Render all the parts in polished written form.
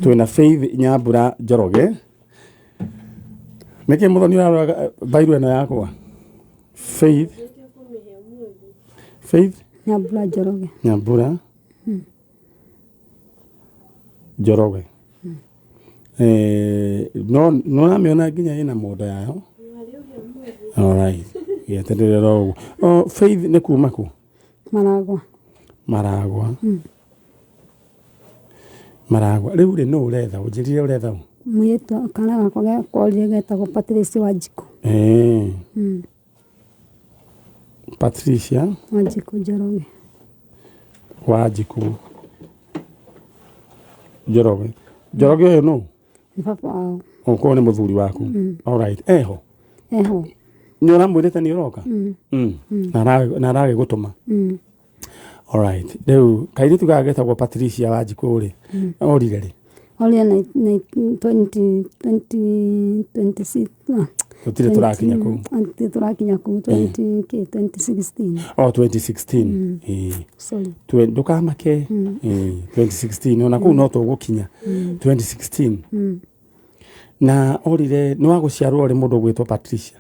Twĩna Faith Nyambura Njoroge. Nĩkĩ mũthoni ũraroraga bairũ ĩno yakwa? Faith Faith Nyambura Njoroge. Nyambura Njoroge. Eh, no no ũramĩona nginya ĩna mondo yayo. Alright. Gĩeterere ro ũguo. Oh, Faith nĩ kuma kũ? Maragwa. Maragwa. Maragwa. Rĩu rĩ nũ ũretha? Ũnjĩrire ũretha ũ? Mũirĩtu kana gakwa gekorire getagwo Patricia Wanjikũ. Eh. Patricia Wanjikũ Njoroge. Wanjikũ Njoroge. Njoroge ũyũ nũ? Nĩ baba wao. Okorwo nĩ mũthuri waku. Alright. Eho. Eho. Nĩ ũramwĩrĩte nĩ ũroka? Mm. Na aragĩgũtũma. Alright. Rĩu kairĩtu gaka getagwo Patricia Wanjikũ rĩ, orire rĩ? Orire na 2026. Tũtirĩ tũrakinya kũu. Tũtirĩ tũrakinya kũu 20 kĩ 2016. Oh, 2016. Ĩĩ. Sorry. Ndũkamake. Ĩĩ, 2016 ona kũu no tũgũkinya. 2016. Na orire nĩ wa gũciarwo rĩ mũndũ ũgwĩtwo Patricia?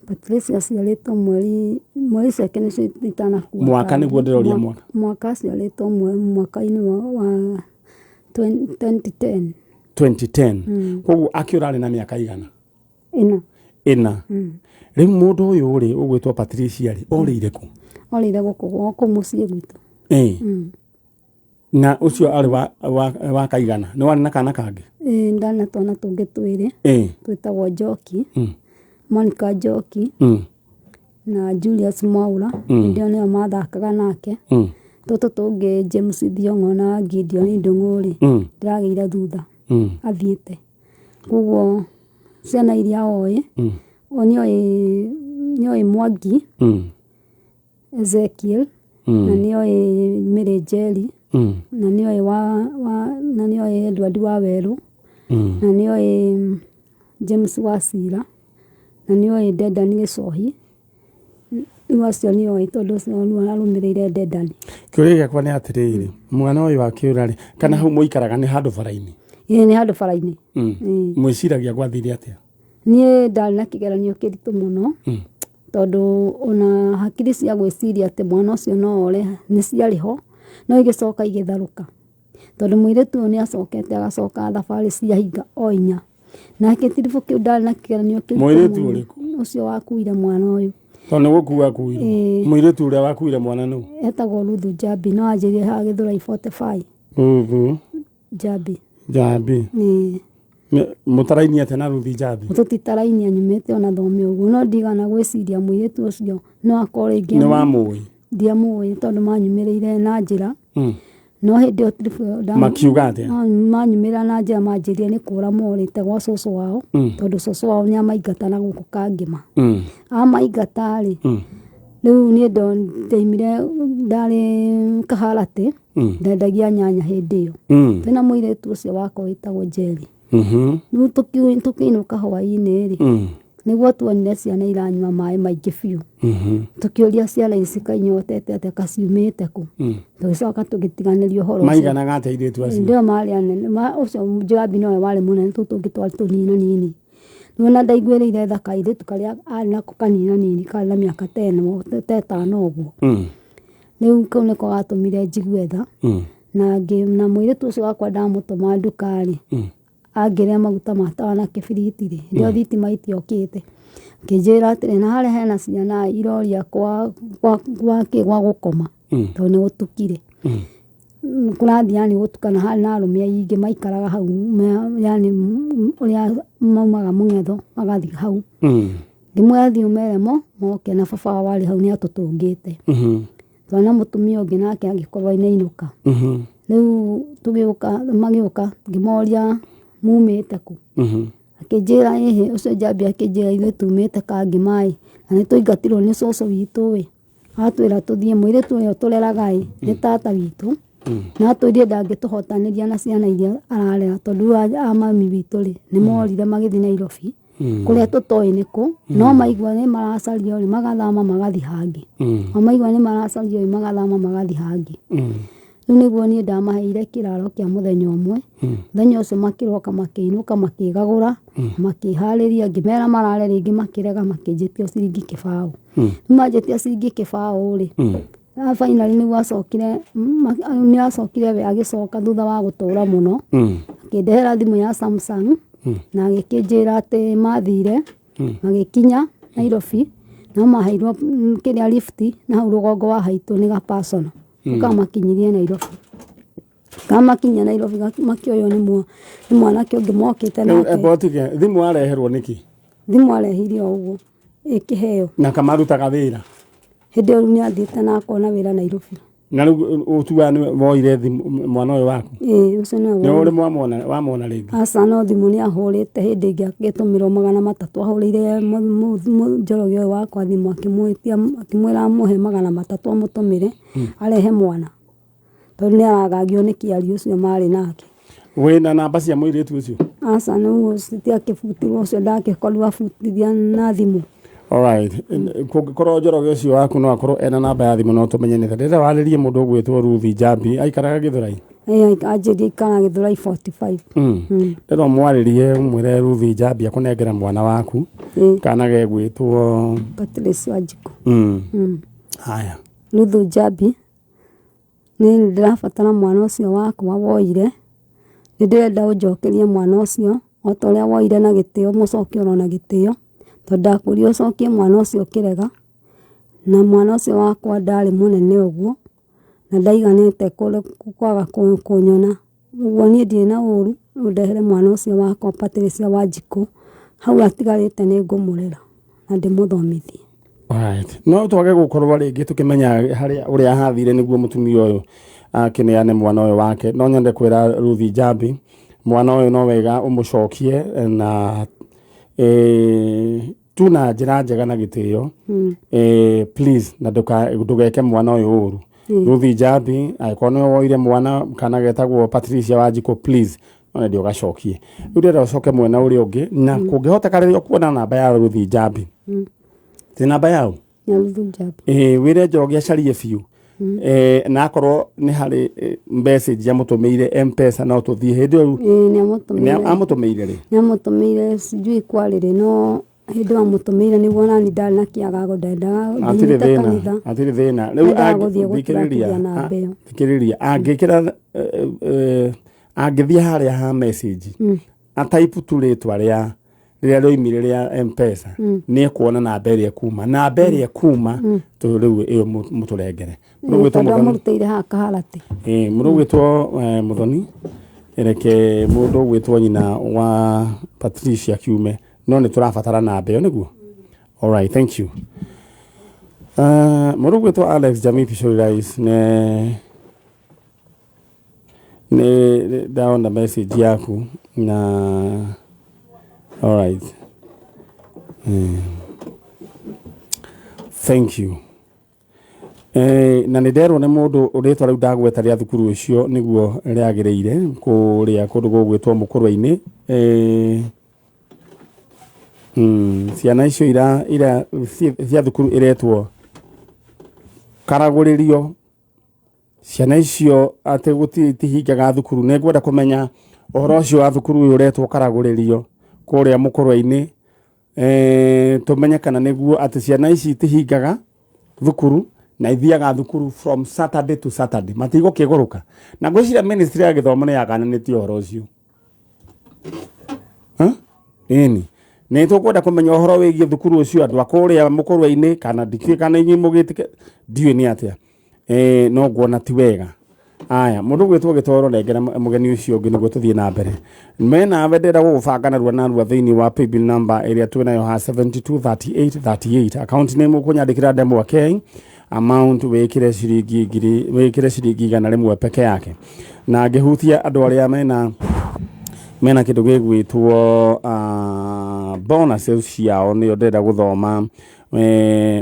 Patricia aciarĩtwo mweri mweri ciake nĩcio itanakua. Mwaka nĩguo ndĩroria mwaka. Mwaka aciarĩtwo mwaka-inĩ wa 2010. 2010. Koguo akĩũra arĩ na mĩaka igana? Ĩna. Ĩna. Rĩu mũndũ ũyũ rĩ ũgwĩtwo Patricia rĩ orĩire kũ? Orĩire gũkũ gũkũ mũciĩ gwitũ. Ĩĩ. Na ũcio arĩ wa kaigana? Nĩ warĩ na kana kangĩ? Ĩĩ ndarĩ na twana tũngĩ twĩrĩ. Ĩĩ. Twĩtagwo Njoki. Monica Njoki. Na Julius Mwaura. Hĩndĩ ĩyo nĩo mathakaga nake. Tũtũ tũngĩ James Thiong'o na Gideon Ndung'u rĩ, ndĩragĩire thutha athiĩte. Koguo ciana iria oĩ, nĩoĩ Mwangi, Ezekiel, na nĩoĩ Mary Njeri, na nĩoĩ na nĩoĩ Edward Wawerũ, na nĩoĩ James Wacira, na nĩoĩ Dedan Gĩcohi. Rĩu acio nĩoĩ tondũ ũcio nĩwe ũrarũmĩrĩire Dedan. Kĩũria gĩakwa nĩ atĩrĩrĩ, mwana ũyũ akĩũra rĩ, kana hau mũikaraga nĩ handũ bara-inĩ? Ĩĩ nĩ handũ bara-inĩ. Mwĩciragia gwathire atĩa? Niĩ ndarĩ na kĩgeranio kĩritũ mũno, tondũ ona hakiri cia gwĩciria atĩ mwana ũcio no ore nĩ ciarĩ ho, no igĩcoka igĩtharũka. Tondũ mũirĩtu ũyũ nĩ acokete agacoka thabarĩ cia hinga o inya. Nake tiribũ kĩu ndarĩ na kĩgeranio kĩritũ Mũirĩtu mũno. ũrĩkũ? Ũcio wakuire mwana ũyũ. Tondũ nĩ gũkua akuirwo. Ĩĩ. Mũirĩtu ũrĩa wakuire mwana nũ? Etagwo Ruthu Njambi no anjĩrire haha Gĩthũrai 45. Ruthu Njambi. Njambi. Ĩĩ. Mũtarainie atĩa na Ruthi Njambi? Tũtitarainie nyumĩte ona thome ũguo no ndigana gwĩciria mũirĩtu ũcio no akorwo rĩngĩ Nĩ wamũĩ? Ndiamũĩ tondũ manyumĩrĩire na njĩra. No hĩndĩ ĩyo trip ĩyo Makiuga atĩa? Manyumĩrĩra na njĩra manjĩrire nĩ kũra morĩte gwa cũcũ wao tondũ cũcũ wao nĩ amaingata na gũkũ Kangĩma. Amaingata rĩ, rĩu niĩ ndaimire ndarĩ Kaharatĩ, ndendagia nyanya hĩndĩ ĩyo. Twĩna mũirĩtu ũcio wakwa wĩtagwo Njeri. Rĩu tũkĩinũka hwainĩ rĩ, nĩguo tuonire ciana iranyua maĩ maingĩ biũ. Tũkĩũria ciana ici kainyotete atĩa kaciumĩte kũ. Tũgĩcoka tũgĩtiganĩria ũhoro ũcio. Maiganaga atĩa airĩtu acio? Hĩndĩ ĩyo marĩ anene, ũcio Njambi nowe warĩ mũnene tũu tũngĩ twarĩ tũnini nini. Rĩu ona ndaiguĩrĩire tha kairĩtu karĩa arĩ nako kanini nini karĩ na mĩaka ta ĩno ta ĩtano ũguo. Rĩu kau nĩko gatũmire njigue tha. Na mũirĩtu ũcio wakwa ndamũtũma nduka rĩ, angĩrĩa maguta ma tawa na kĩbiriti rĩ, hĩndĩ ĩyo thitima itiokĩte, akĩnjĩra atĩrĩ, na harĩa hena ciana iroria kwa gwa kĩ gwa gũkoma, tondũ nĩ gũtukire. Kũrathiĩ yani gũtuka na harĩ na arũme aingĩ maikaraga hau yani ũrĩa maumaga mũng'etho magathiĩ hau. Ngĩmwĩra thiĩ ũmere moke na baba wao arĩ hau nĩ atũtũngĩte. Twarĩ na mũtumia ũngĩ nake agĩkorwo nĩainũka. Rĩu tũgĩũka magĩũka ngĩmoria mumĩte kũ? Akĩnjĩra ĩhĩ ũcio Njambi akĩnjĩra ithuĩ tumĩte Kangĩma ĩ, na nĩ twaingatirwo nĩ cũcũ witũ ĩ, atwĩra tũthiĩ mũirĩtu ũyũ tũreraga ĩ, nĩ tata witũ, na atwĩrire ndangĩtũhotanĩria na ciana iria ararera tondũ rĩu a mami witũ rĩ, nĩ morire magĩthiĩ Nairobi. Kũrĩa tũtoĩ nĩ kũ, no maigua nĩ maracario rĩ, magathama magathiĩ hangĩ. O maigua nĩ maracario rĩ, magathama magathiĩ hangĩ. Rĩu nĩguo niĩ ndamaheire kĩraro kĩa mũthenya ũmwe. Mũthenya ũcio makĩroka makĩinũka makĩgagũra, makĩharĩria, ngĩmera marare rĩngĩ makĩrega makĩnjĩtia ciringi kĩbaũ. Rĩu manjĩtia ciringi kĩbaũ rĩ, finally nĩguo acokire, nĩ acokire we agĩcoka thutha wa gũtũra mũno, akĩndehera thimũ ya Samsung, na agĩkĩnjĩra atĩ mathire, magĩkinya Nairobi, no maheirwo kĩrĩa lift na hau rũgongo wa haitũ nĩ ga personal. Kamakinyirie Nairobi. Kamakinyia Nairobi makĩoywo nĩ mwanake ũngĩ mokĩte nake. Eba ũtige, thimũ areherwo nĩkĩ? Thimũ arehire o ũguo ĩkĩheo. Na kamarutaga wĩra? Hĩndĩ ĩyo rĩu nĩ athiĩte na akona wĩra Nairobi. Na rĩu ũtuaga nĩwe woire thimũ mwana ũyũ waku? Ĩĩ, ũcio nĩwe Nĩ ũrĩ mwamona wamona rĩngĩ? Aca, no thimũ nĩ ahũrĩte hĩndĩ ĩngĩ agĩtũmĩrwo 300 ahũrĩire Njoroge ũyũ wakwa thimũ akĩmwĩtia akĩmwĩra amũhe 300 amũtũmĩre arehe mwana tondũ nĩ aragagio nĩ kĩario ũcio marĩ nake. Wĩna namba cia mũirĩtu ũcio? Aca, rĩu citiakĩbutirwo, ũcio ndakĩkorirwo abutithia na thimũ. Alright. Kũngĩkorwo Njoroge ũcio waku no akorwo ena namba ya thimũ no tũmenye nĩtha. Ndĩrenda warĩrie mũndũ ũgwĩtwo Ruth Njambi, aikaraga Gĩthũrai? Ĩĩ, anjĩrie aikaraga Gĩthũrai 45. Ndĩrenda ũmwarĩrie ũmwĩre Ruth Njambi akũnengere mwana waku kana gegwĩtwo Patrice Wanjikũ. Haya. Ruth Njambi, nĩ ndĩrabatara mwana ũcio wakwa woire, nĩ ndĩrenda ũnjokerie mwana ũcio o ta ũrĩa woire na gĩtĩo mũcoke oro na gĩtĩo, tondũ ndakũria ũcokie mwana ũcio ũkĩrega, na mwana ũcio wakwa ndarĩ mũnene ũguo, na ndaiganĩte kwaga kũnyona, ũguo niĩ ndirĩ na ũru, ũndehere mwana ũcio wakwa Patricia Wanjikũ, hau atigarĩte nĩ ngũmũrera na ndĩmũthomithie. Alright. No twage gũkorwo rĩngĩ tũkĩmenya harĩa ũrĩa hathire nĩguo mũtumia ũyũ akĩneane mwana ũyũ wake. No nyende kwĩra Ruth Njambi, mwana ũyũ no wega ũmũcokie na tu na njĩra njega na gĩtĩo. Please na ndũgeke mwana ũyũ ũru. Ruth Njambi, angĩkorwo nĩwe woire mwana kana getagwo Patricia Wanjikũ, please no nyende ũgacokie. Rĩu ndĩrenda ũcoke mwena ũrĩa ũngĩ na kũngĩhoteka rĩrĩa ũkuona namba ya Ruth Njambi. Ti namba yao? Ya Ruth Njambi. Wĩre Njoroge acarie biũ. Na akorwo nĩ harĩ message amũtũmĩire M-Pesa no tũthiĩ hĩndĩ ĩyo. Ĩĩ, nĩ amũtũmĩire. Nĩ amũtũmĩire rĩ? Nĩ amũtũmĩire sijui kwarĩrĩ no hĩndĩ ĩyo amũtũmĩire nĩguo nani ndarĩ na kĩagago ndendaga Hatirĩ nginyĩte thĩna, kanitha. hatirĩ thĩna. Rĩu Ndendaga gũthiĩ thikĩrĩria, gũturakithia namba ĩyo. Thikĩrĩria, angĩkĩra angĩthiĩ harĩa ha message, ataipu tu rĩtwa rĩa rĩrĩa rĩoimire rĩa M-Pesa, nĩ ekuona namba ĩrĩa ĩkuma. Namba ĩrĩa ĩkuma, rĩu ĩyo mũtũrengere. Mũndũ ũgwĩtwo Tondũ Mũthoni. amũrutĩire haha Kaharatĩ. Mũndũ ũgwĩtwo Mũthoni, reke mũndũ ũgwĩtwo nyina wa Patricia kiume, no nĩ tũrabatara namba ĩyo nĩguo? Alright, thank you. Mũndũ ũgwĩtwo Alex Jamii Pishori Rice nĩ ndona message yaku na alright. Thank you. Na nĩ nderwo nĩ mũndũ rĩtwa rĩu ndagweta rĩa thukuru ũcio nĩguo rĩagĩrĩire kũrĩa kũndũ gũgwĩtwo Mũkũrwe-inĩ. Ciana icio ira cia thukuru ĩretwo Karagũrĩrio. Ciana icio atĩ gũtihingaga thukuru. Nĩ ngwenda kũmenya ũhoro ũcio wa thukuru ũyũ ũretwo Karagũrĩrio kũrĩa Mũkũrwe-inĩ. Tũmenye kana nĩguo atĩ ciana ici itihingaga thukuru na ithiaga thukuru from Saturday to Saturday, matigũkĩgũrũka. Na ngwĩciria ministry ya gĩthomo nĩ yagananĩtie ũhoro ũcio. Ĩni nĩ tũkwenda kũmenya ũhoro wĩgiĩ thukuru ũcio andũ a kũrĩa Mũkũrwe-inĩ, kana ndikĩũĩ kana inyuĩ mũgĩtĩke, ndiũĩ nĩ atĩa. No nguona ti wega. Aya, mũndũ ũgwĩtwo Gĩtoro, nengera mũgeni ũcio ũngĩ nĩguo tũthiĩ na mbere. Menawe ndĩrenda gũgũbanga narua narua thĩinĩ wa paybill number ĩrĩa twĩnayo ha 723838. Account name ũkũnyandĩkĩra Ndemwa K, amount wĩkĩre ciringi ngiri, wĩkĩre ciringi 100 peke yake. Na ngĩhutia andũ arĩa mena kĩndũ gĩgwĩtwo bonuses ciao nĩyo ndĩrenda gũthoma.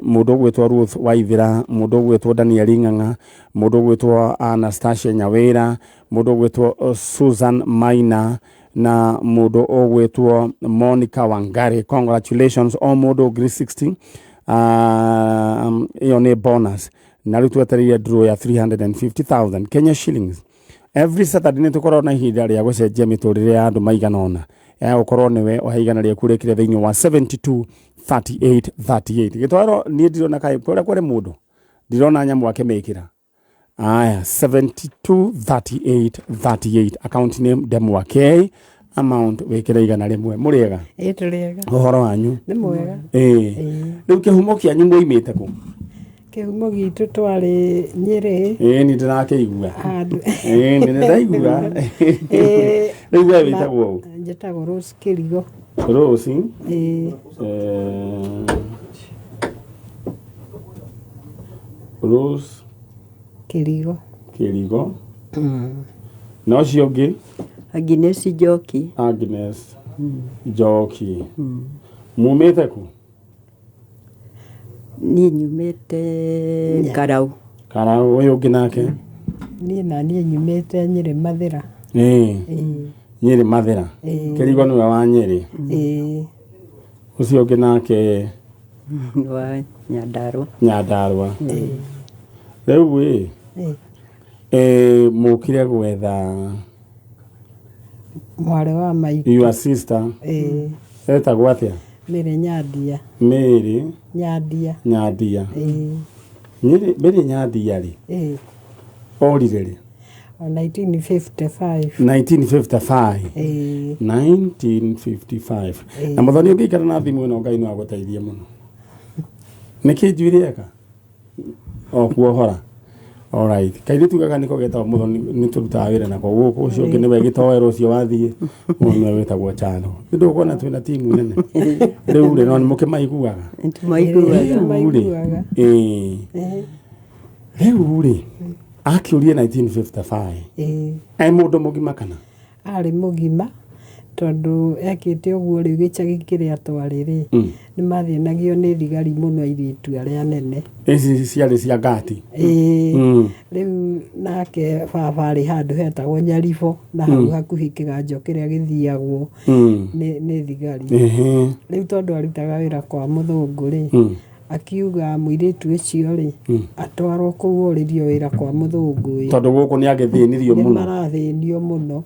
Mũndũ ũgwĩtwo Ruth Waithera, mũndũ ũgwĩtwo Daniel Ng'ang'a, mũndũ ũgwĩtwo Anastasia Nyawĩra, mũndũ ũgwĩtwo Susan Maina na mũndũ ũgwĩtwo Monica Wangari. Congratulations o mũndũ ngiri 60. Ĩyo nĩ bonus. Na rĩu twetereire draw ya 350,000 Kenya shillings. Every Saturday nĩ tũkoragwo na ihinda rĩa gũcenjia mĩtũrĩre ya andũ maigana ũna. Ya gũkorwo nĩwe ũhe igana rĩaku rĩkĩre thĩinĩ wa 72 38 38. Gĩtwaro niĩ ndirona kaĩ kũrĩa kũrĩ mũndũ. Ndirona nyamũ akĩmĩkĩra. Aya, 72 38 38 account name Ndemwa K amount wĩkĩre 100. Mũrĩega? Ĩ tũrĩega. Ũhoro wanyu? Nĩ mwega. Ĩĩ. Rĩu kĩhumo kĩanyu mwoimĩte kũ? Kĩhumo gitũ twarĩ Nyĩrĩ. Ĩĩ nĩ ndĩrakĩigua. Handũ. Ĩĩ nĩ ndaigua. Ĩĩ. Rĩu we wĩtagwo ũ? Njĩtagwo Rose Kĩrigo. Rose. Ĩĩ. Rose Kĩrigo. Kĩrigo. Na ũcio ũngĩ? Agnes Njoki. Agnes Njoki. Mumĩte kũ? Niĩ nyumĩte Karau. Karau. Ũyũ ũngĩ nake? Niĩ na niĩ nyumĩte Nyĩrĩ Mathĩra. Ĩĩ. Nyĩrĩ Mathĩra. Kĩrigo nĩwe wa Nyĩrĩ. Ĩĩ. Ũcio ũngĩ nake? Wa Nyandarua. Nyandarua. Rĩu ĩ mũkire gwetha mwarĩ wa maitũ. Your sister. Ĩĩ. Etagwo atĩa? Mary Nyandia. Mary Nyandia. Nyandia. Ĩĩ. Mary Nyandia rĩ? Ĩĩ. Orire rĩ? O 1955. 1955. Ĩĩ. 1955. Na mũthoni ũngĩikara na thimũ ĩno Ngai no agũteithie mũno. Nĩkĩ njuĩrĩ eka? O kuohora. Alright. Kairĩtu gaka nĩko getagwo mũthoni nĩ tũrutaga wĩra nako gũkũ ũcio ũngĩ nĩwe gĩtoero ũcio wathiĩ ũyũ nĩwe wĩtagwo Chano. Nĩ ndũkuona twĩna timu nene. Rĩu rĩ no nĩ mũkĩmaiguaga? Nĩtũmaiguaga. Rĩu rĩ. Ĩĩ. Rĩu rĩ akĩũrie 1955. Ĩĩ. E mũndũ mũgima kana? Arĩ mũgima tondũ ekĩte ũguo rĩu gĩcagi kĩrĩa twarĩ rĩ nĩ mathĩnagio nĩ thigari mũno airĩtu arĩa anene. Ici ciarĩ cia ngati. Ĩĩ. Rĩu nake baba arĩ handũ hetagwo Nyaribo na hau hakuhĩ kĩganjo kĩrĩa gĩthiagwo nĩ thigari. Rĩu tondũ arutaga wĩra kwa mũthũngũ rĩ akiuga mũirĩtu ũcio rĩ atwarwo kũu orĩrio wĩra kwa mũthũngũ ĩ. Tondũ gũkũ nĩ agĩthĩnirio Nĩ mũno. marathĩnio mũno.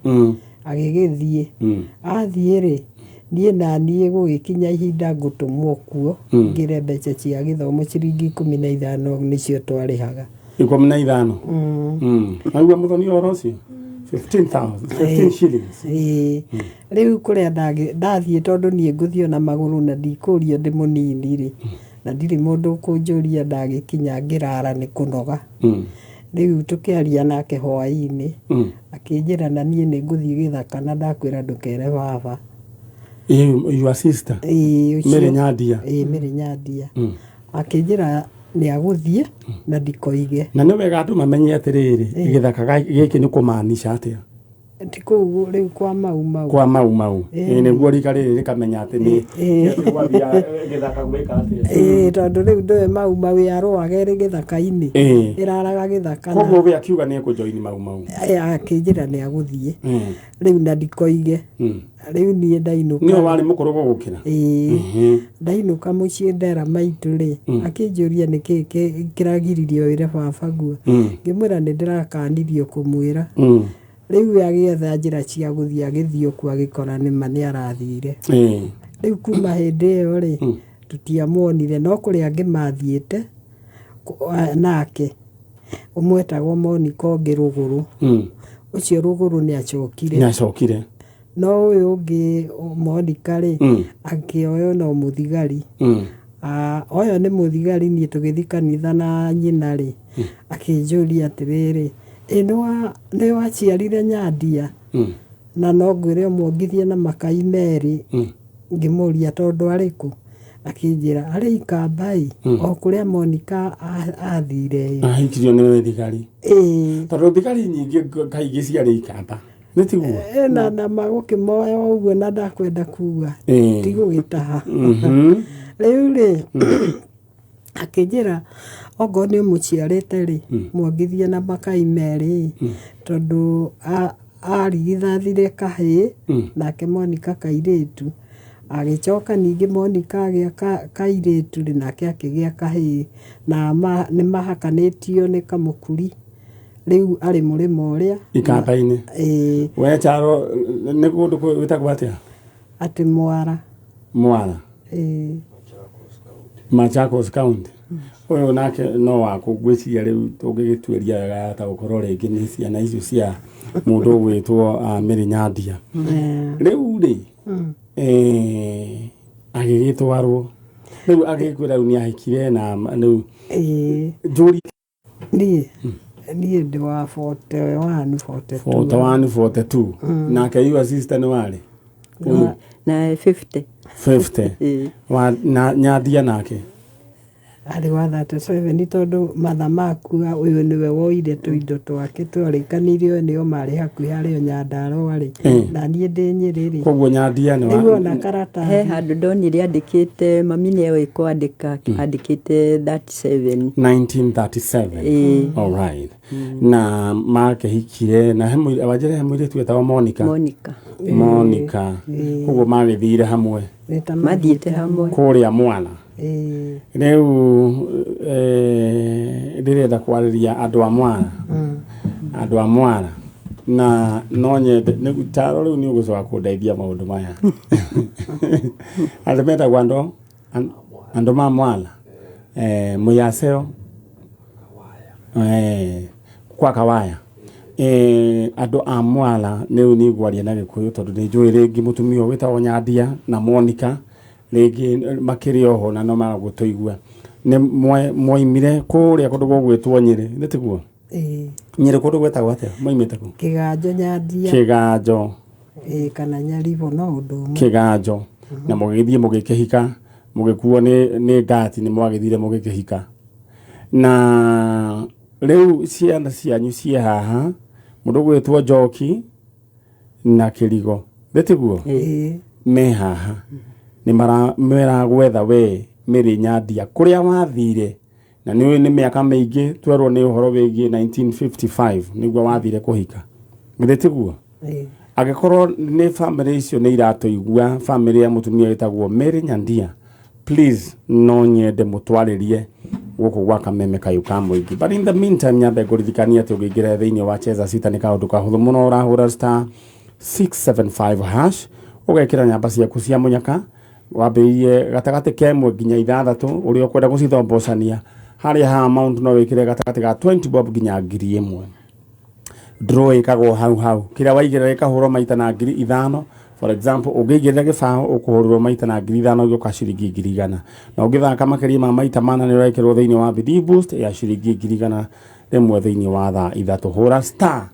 Agĩgĩthiĩ. Athiĩ rĩ niĩ na niĩ gũgĩkinya ihinda ngũtũmwo kuo ngĩre mbeca cia gĩthomo ciringi 15 nĩcio twarĩhaga. 15? Naigua mũthoni ũhoro ũcio? 15,000, 15 shillings. Ĩĩ. Rĩu kũrĩa ndathiĩ tondũ niĩ ngũthiĩ na magũrũ na ndikũrio ndĩ mũnini rĩ na ndirĩ mũndũ ũkũnjũria ndagĩkinya ngĩrara nĩ kũnoga. Rĩu tũkĩaria nake hwaĩ-inĩ akĩnjĩra na niĩ nĩ ngũthiĩ gĩthaka na ndakwĩra ndũkere baba. Your sister? Ĩĩ, ũcio. Mary Nyandia. Ĩĩ, Mary Nyandia. Akĩnjĩra nĩ agũthiĩ na ndikoige. Na nĩ wega andũ mamenye atĩrĩrĩ, gĩthaka gĩkĩ nĩ kũmaanisha atĩa? Ti kũu rĩu kwa Mau Mau. Kwa Mau Mau. Ĩĩ nĩguo rika rĩrĩ rĩkamenya atĩ nĩ gwathiaga gĩthaka gwĩka atĩa. Ĩĩ tondũ rĩu ndũĩ Mau Mau yarũaga ĩrĩ gĩthaka-inĩ. Ĩraraga gĩthaka. Koguo we akiuga nĩ ekũjoin Mau Mau. Akĩnjĩra nĩ agũthiĩ. Rĩu na ndikoige. Rĩu niĩ ndainũka. Nĩwe warĩ mũkũrũ gũgũkĩra? Ĩĩ. Ndainũka mũciĩ ndera maitũ rĩ, akĩnjũria nĩkĩ kĩragiririe wĩre baba guo. Ngĩmwĩra nĩ ndĩrakanirio kũmwĩra. Rĩu we agĩetha njĩra cia gũthiĩ agĩthiĩ okuo agĩkora nĩma nĩ arathire. Rĩu kuma hĩndĩ ĩyo rĩ, tũtiamuonire no kũrĩ angĩ mathiĩte nake. Ũmwe etagwo Monica ũngĩ Rũgũrũ. Ũcio Rũgũrũ nĩ acokire. Nĩ acokire. No ũyũ ũngĩ Monica rĩ, akĩoywo no mũthigari. Oyo nĩ mũthigari niĩ tũgĩthiĩ kanitha na nyina rĩ, akĩnjũria atĩrĩrĩ, ĩ nĩ waciarire Nyandia? Na no ngwĩre ũmwongithie na makai merĩ. Ngĩmũria tondũ arĩ kũ? Akĩnjĩra arĩ Ikambai o kũrĩa Monica athire. Ahikirio nĩ thigari. Ĩĩ. Tondũ thigari nyingĩ kaingĩ ciarĩ Ikamba. Nĩ tiguo? Na magũkĩmoya ũguo na ndakwenda kuga. Ti gũgĩtaha. Rĩu rĩ akĩnjĩra ongorwo nĩ ũmũciarĩte rĩ mwongithie na makai merĩ tondũ arigithathire kahĩĩ nake Monica kairĩtu. Agĩcoka ningĩ Monica agĩa kairĩtu rĩ, nake akĩgĩa kahĩĩ. Na nĩ mahakanĩtio nĩ kamũkuri. Rĩu arĩ mũrĩmo ũrĩa. Ikamba-inĩ. Ĩĩ. We Charo nĩ kũndũ gwĩtagwo atĩa? Atĩ Mwara. Mwara. Ĩĩ. Machakos County. Ũyũ nake no waku ngwĩciria rĩu tũngĩgĩtuĩria wega ta gũkorwo rĩngĩ nĩ ciana icio cia mũndũ ũgwĩtwo Mary Nyandia. Rĩu rĩ agĩgĩtwarwo rĩu agĩkwĩra rĩu nĩ ahikire na rĩu njũri Niĩ niĩ ndĩ wa 41 42. 41 42 nake your sister nĩ warĩ Na 50. 50 Ĩĩ. wa na Nyandia nake Arĩ wa 37 tondũ matha makua ũyũ nĩwe woire tũindo twake twarĩkanĩirio nĩo marĩ hakuhĩ harĩa Nyandarũa rĩ na niĩ ndĩ Nyĩrĩ rĩ. Koguo Nyandia nĩ Rĩu wa ona He karatathi handũ ndonire andĩkĩte mami nĩ oĩ kwandĩka andĩkĩte 37. 1937. Ĩĩ. All right. Na makĩhikire na he wanjĩra he mũirĩtu wetagwo Monica. Monica. Monica. Koguo magĩthire hamwe nĩ ta Mathiĩte hamwe. kũrĩa Mwala. Ĩĩ. Rĩu ndĩrenda kwarĩria andũ a Mwala. Andũ a Mwala. Na no nyende nĩ Taro rĩu nĩ ũgũcoka kũndeithia maũndũ maya. Andũ metagwo andũ andũ ma Mwala. Mũyaceo kwa Kawaya. Andũ a Mwala rĩu nĩ ngwaria na Gĩkũyũ tondũ nĩ njũĩ rĩngĩ mũtumia ũyũ wĩtagwo Nyandia na Monica rĩngĩ makĩrĩ oho na no magũtũigua. Nĩ mwoimire kũrĩa kũndũ gũgwĩtwo Nyĩrĩ, nĩ tiguo? Ĩĩ. Nyĩrĩ kũndũ gwĩtagwo atĩa? Mwaimĩte kũ? Kĩganjo Nyandia. Kĩganjo. Ĩĩ kana Nyaribo no ũndũ ũmwe. Kĩganjo. Na mũgĩgĩthiĩ mũgĩkĩhika, mũgĩkuo nĩ ngati nĩ mwagĩthire mũgĩkĩhika. Na rĩu ciana cianyu ciĩ haha, mũndũ ũgwĩtwo Njoki na Kĩrigo, nĩ tiguo? Ĩĩ. Me haha. Nĩ maragwetha we Mary Nyandia kũrĩa wathire na nĩ nĩ mĩaka mĩingĩ twerwo nĩ ũhoro wĩgiĩ 1955 nĩguo wathire kũhika. Githĩ tiguo? Ĩĩ. Angĩkorwo nĩ family icio nĩ iratũigua, family ya mũtumia wĩtagwo Mary Nyandia, please no nyende mũtwarĩrie gũkũ gwa Kameme Kayũ ka Mũingĩ. But in the meantime nyambe ngũririkanie atĩ ũngĩingĩra thĩinĩ wa Cheza Sita nĩ kaũndũ kahũthũ mũno, ũrahũra star 675 hash ũgekĩra namba ciaku cia mũnyaka wambĩrĩrie gatagatĩ ka ĩmwe nginya ithathatũ ũrĩa ũkwenda gũcithombocania harĩa ha amount no wĩkĩre gatagatĩ ga 20 bob nginya 1000. Draw ĩkagwo hau hau, kĩrĩa waigĩrĩra gĩkahũrwo maita na 5000. For example, ũngĩigĩrĩra gĩbaũ ũkũhũrĩrwo maita na 5000 gĩũka ciringi 100,000, na ũngĩthaka makĩria ma maita mana nĩ ũrekĩrwo thĩinĩ wa bidii boost ya ciringi 101,000 thĩinĩ wa thaa 3. Hũra star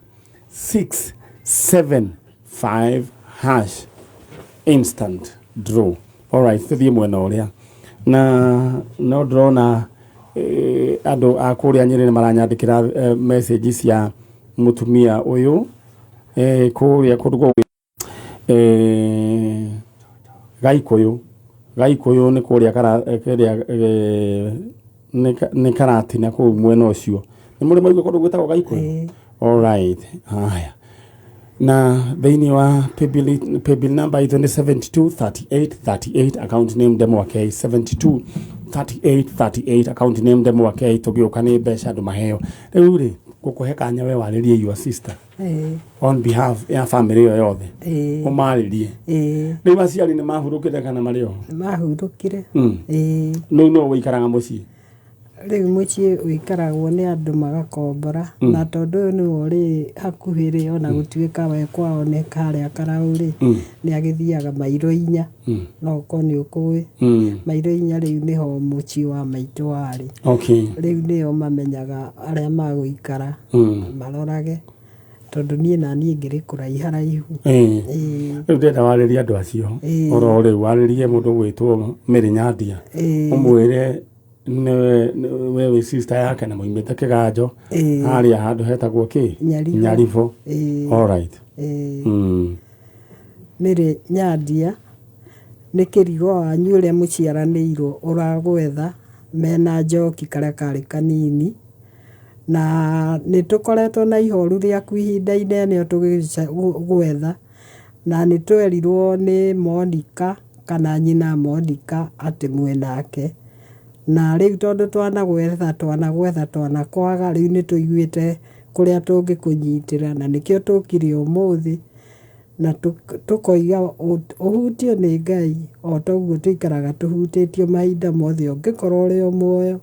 675 hash, instant draw. Alright, tũthiĩ mwena ũrĩa na no ndĩrona andũ a kũrĩa Nyĩrĩ nĩ maranyandĩkĩra message cia mũtumia ũyũ kũrĩa kũndũ gũgwĩtwo Gaikũyũ. Gaikũyũ nĩ kũrĩa kĩrĩa nĩ Karatina kũu mwena ũcio. Nĩ mũrĩ mwaigua kũndũ gwĩtagwo Gaikũyũ? Alright, haya. Na thĩinĩ wa paybill number itũ nĩ 72 38 38, account name Ndemwa K, 72 38 38, account name Ndemwa K. Tũgĩũka nĩ mbeca andũ maheo. Rĩu rĩ ngũkũhe kanya we warĩrie your sister on behalf ya family ĩyo yothe, ũmarĩrie. Rĩu aciari nĩ mahurũkire kana marĩ oho? Mahurũkire. Ĩĩ. Rĩu no ũikaraga mũciĩ? Rĩu mũciĩ ũikaragwo nĩ andũ magakombora, na tondũ ũyũ nĩwe ũrĩ hakuhĩ rĩ, ona gũtuĩka we kwao nĩ harĩa Karaũ rĩ, nĩ agĩthiaga mairo 4, no ũkorwo nĩ ũkũĩ mairo 4 rĩu nĩho mũciĩ wa maitũ warĩ. Rĩu nĩo mamenyaga arĩa magũikara marorage, tondũ niĩ na niĩ ngĩrĩ kũraiha raihu. Rĩu ndĩrenda warĩrie andũ acio oro rĩu, warĩrie mũndũ ũgwĩtwo Mary Nyandia, ũmwĩre we wĩ sister yake na mũimĩte Kĩganjo harĩa handũ hetagwo kĩ? Nyaribo. Nyaribo. Alright. Mary Nyandia nĩ kĩrigo wanyu ũrĩa mũciaranĩirwo ũragwetha mena Njoki karĩa karĩ kanini, na nĩ tũkoretwo na ihoru rĩaku ihinda inene tũgĩgwetha, na nĩ twerirwo nĩ Monica kana nyina Monica atĩ mwĩ nake. Na rĩu tondũ twanagwetha twanagwetha twanakwaga, rĩu nĩ tũiguĩte kũrĩa tũngĩkũnyitĩra, na nĩkĩo tũkire ũmũthĩ, na tũkoiga ũhutio nĩ Ngai o ta ũguo tũikaraga tũhutĩtio mahinda mothe ũngĩkorwo ũrĩ o muoyo,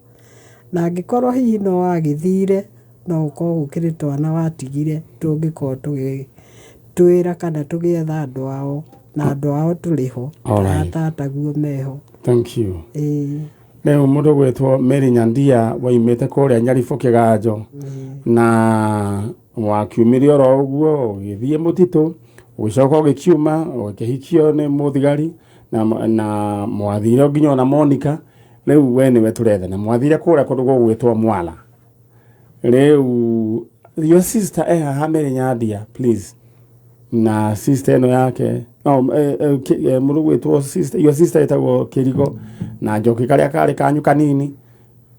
na angĩkorwo hihi no wagĩthire, no gũkorwo gũkĩrĩ twana watigire tũngĩkorwo tũgĩtwĩra kana tũgĩetha andũ ao, na andũ ao tũrĩ ho, tataguo meho. Thank you. Ĩĩ. Rĩu mũndũ gwĩtwo Mary Nyandia waimĩte kũrĩa Nyaribũ Kĩganjo na wakiumire oro ũguo ũgĩthiĩ mũtitũ ũgĩcoka ũgĩkiuma ũgĩkĩhikio nĩ mũthigari na, na mwathire nginya ona Monica. Rĩu we nĩwe tũretha na mwathire kũrĩa kũndũ gũgwĩtwo Mwala. Rĩu your sister e haha Mary Nyandia, please, na sister ĩno yake no mũndũ gwĩtwo sister, your sister ĩtagwo Kĩrigo na Njoki karĩa karĩ kanyu kanini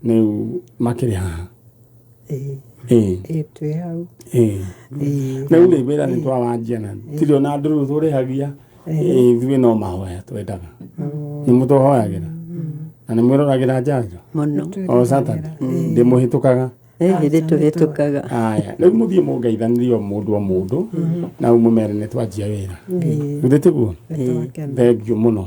rĩu makĩrĩ haha. Ĩĩ. Ĩĩ. Ĩĩ, twĩ hau. Ĩĩ. Ĩĩ. Rĩu nĩ wĩra nĩ twawanjia na tirĩ ona ndũrũ tũrĩhagia. Ĩĩ, ithuĩ no mahoya twendaga, nĩ mũtũhoyagĩra na nĩ mwĩroragĩra njanjo Mũno. O Saturday ndĩmũhĩtũkaga. Ĩhĩ, tũhĩtũkaga. Aya, rĩu mũthiĩ mũngeithanĩrie o mũndũ o mũndũ na rĩu mũmere nĩ twanjia wĩra, githĩ tiguo? Nĩtwakena. Thengiũ mũno.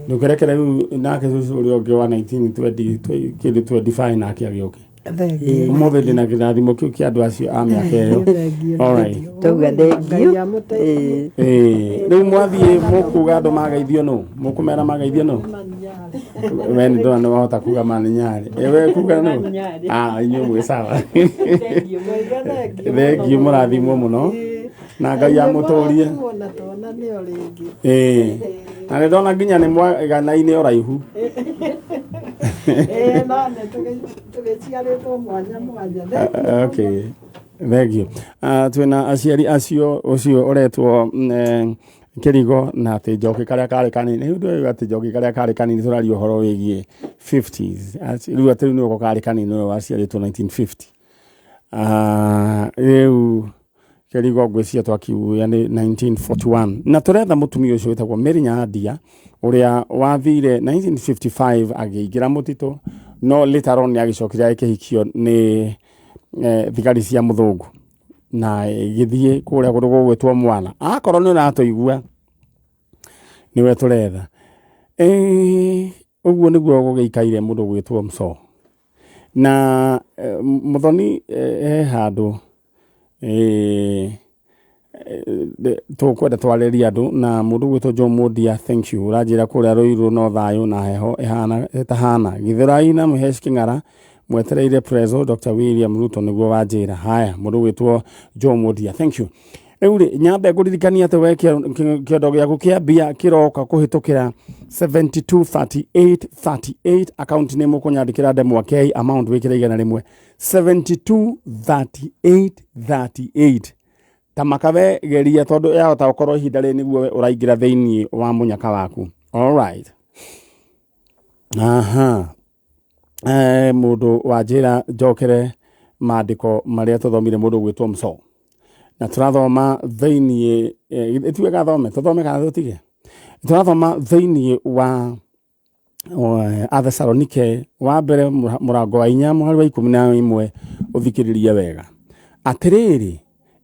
Ndũkerekere rĩu nake cũcũ ũrĩa ũngĩ wa 1920 kĩndũ 25 nake agĩũke. Thengiũ. Ũmũthĩ ndĩna kĩrathimo kĩu kĩa andũ acio a mĩaka ĩyo. Thengiũ. All right. Tauga Ngai thengiũ. amũteithie. Ĩĩ. Ĩĩ, rĩu mwathiĩ mũkuga andũ magaithio nũ mũkũmera magaithio nũ we nĩ ndona nĩ wahota kuga maninyarĩ. Ĩ, we kuga nũ? Ah, inyuĩ mwĩ sawa. Thengiũ, mũrathimwo mũno na Ngai amũtũrie. Na tuonane o rĩngĩ. Ĩĩ, na nĩ ndona nginya nĩ mwaganaine ũraihu. Ĩĩ, no nĩ tũgĩciarĩtwo mwanya mwanya. Okay, thank you. Twĩna aciari acio, ũcio ũretwo Kĩrigo na atĩ Njoki karĩa karĩ kanini. Rĩu ndũĩ atĩ Njoki karĩa karĩ kanini, tũraria ũhoro wĩgiĩ 50s. Rĩu atĩ rĩu nĩko karĩ kanini ũyũ waciarĩtwo 1950. Rĩu Kĩrigo ngwĩciria twakiuga nĩ 1941, na tũretha mũtumia ũcio wĩtagwo Mary Nyandia ũrĩa wathire 1955 agĩingĩra mũtitũ, no later on nĩ agĩcokire agĩkĩhikio nĩ thigari cia mũthũngũ na ĩgĩthiĩ kũrĩa kũndũ gũgwĩtwo Mwala. Akorwo nĩ ũratũigua, nĩwe tũretha. Ũguo nĩguo gũgĩikaire mũndũ gwĩtwo Msoo na Mũthoni he handũ tũkwenda twarĩrie andũ na mũndũ gwĩtwo John Mundia. Thank you. Ũranjĩra kũrĩa Ruiru no thayũ na heho ĩhana ĩtahana Githurai na Mũhesh Kĩng'ara mwetereire Preso Dr. William Ruto, nĩguo wanjĩra. Haya, mũndũ gwĩtwo John Mundia, thank you. Rĩu rĩ, nyambe ngũririkania atĩ we kĩondo gĩaku kĩa mbia kĩroka kũhĩtũkĩra 723838 account nĩ mũkũnyandĩkĩra ndemwa K, amount wĩkĩre 100, 723838. Ta makawe geria tondũ yahota gũkorwo ihinda rĩrĩ nĩguo we ũraingĩra thĩinĩ wa mũnyaka waku. Alright, aha, mũndũ wanjĩra njokere mandĩko marĩa tũthomire, mũndũ gwĩtwo Mso, na tũrathoma thĩinĩ ĩtiwe gathome tũthome kana tũtige, tũrathoma thĩinĩ wa Athesalonike wa mbere mũrango wa 4 mũhari wa 11. Ũthikĩrĩrie wega. Atĩrĩrĩ,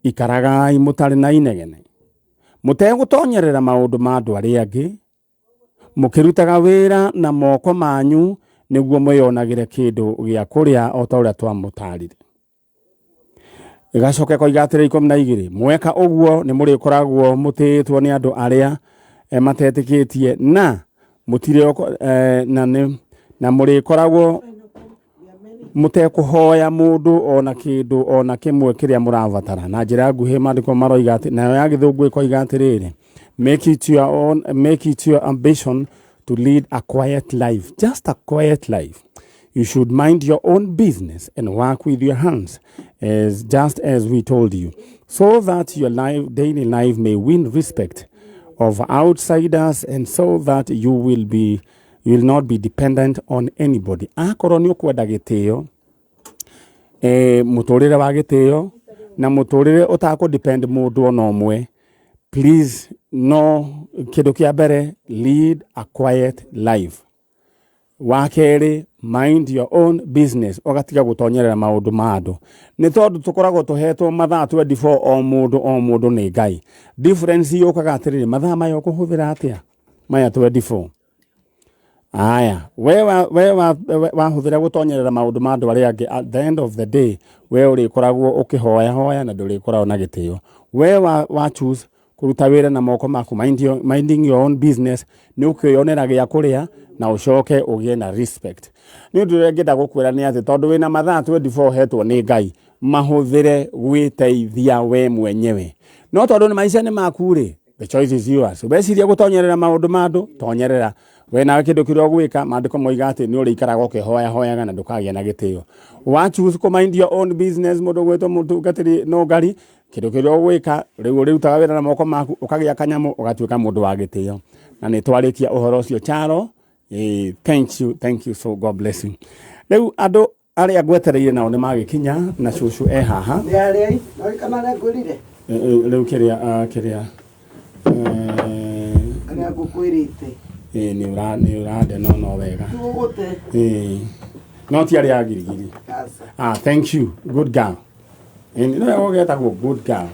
ikaragai mũtarĩ na inegene, mũtegũtonyerera maũndũ ma andũ arĩa angĩ, mũkĩrutaga wĩra na moko manyu nĩguo mwĩyonagĩre kĩndũ gĩa kũrĩa, o ta ũrĩa twamũtarire. Ĩgacoka ĩkoiga atĩrĩ, 12, mweka ũguo nĩ mũrĩkoragwo mũtĩĩtwo nĩ andũ arĩa matetĩkĩtie, na mũtirĩ na nĩ na mũrĩkoragwo mũtekũhoya mũndũ ona kĩndũ ona kĩmwe kĩrĩa mũrabatara. Na njĩra nguhĩ maandĩko maroiga atĩ, nayo ya gĩthũngũ ĩkoiga atĩrĩrĩ, make it your ambition to lead a quiet life, just a quiet life. You should mind your own business and work with your hands, as just as we told you, so that your life, daily life may win respect of outsiders and so that you will not be dependent on anybody. Akorwo nĩ ũkwenda gĩtĩo, mũtũrĩre wa gĩtĩo na mũtũrĩre ũtakũ depend mũndũ ona ũmwe, please no Kĩndũ kĩa mbere, lead a quiet life. Wa kerĩ, mind your own business, ũgatiga gũtonyerera maũndũ ma andũ. Nĩ tondũ tũkoragwo tũhetwo mathaa 24 o mũndũ o mũndũ nĩ Ngai. Difference yũkaga atĩrĩrĩ, mathaa maya ũkũhũthĩra atĩa? Maya 24. Aya, we wa, we wa, we wahũthĩra gũtonyerera maũndũ ma andũ arĩa angĩ, at the end of the day, we ũrĩkoragwo ũkĩhoya hoya na ndũrĩkoragwo na gĩtĩo. We wa, wa choose kũruta wĩra na moko maku, minding your own business, nĩ ũkwĩyonera gĩa kũrĩa na ũcoke ũgĩe na respect. Nĩ ũndũ ũrĩa ngĩenda gũkwĩra nĩ atĩ tondũ wĩna mathaa 24 ũhetwo nĩ Ngai, mahũthĩre gwĩteithia we mwenyewe. No tondũ nĩ maica nĩ maku rĩ, the choice is yours. Weciria gũtonyerera maũndũ ma andũ, tonyerera. We nawe kĩndũ kĩrĩa ũgwĩka, maandĩko moiga atĩ nĩ ũrĩikaraga ũkĩhoya hoyaga na ndũkagĩa na gĩtĩo. Wa choose kũ mind your own business, mũndũ ũgwĩtwo mũtungatĩri Nũngari, kĩndũ kĩrĩa ũgwĩka, rĩu ũrĩrutaga wĩra na moko maku, ũkagĩa kanyamũ, ũgatuĩka mũndũ wa gĩtĩo. Na nĩ twarĩkia ũhoro ũcio Charo. Thank you, thank you so God bless you. Rĩu andũ arĩa ngwetereire nao nĩ magĩkinya na cũcũ e haha. Nĩ arĩa i, no kana arĩa ngwĩrire? Rĩu kĩrĩa kĩrĩa Arĩa ngũkwĩrĩte. Nĩ ũra nĩ ũrande no no wega. Tũgũte. No ti arĩa a girigiri. Aca. Ah, thank you. Good girl. Ĩĩ, no wega ũgetagwo good girl.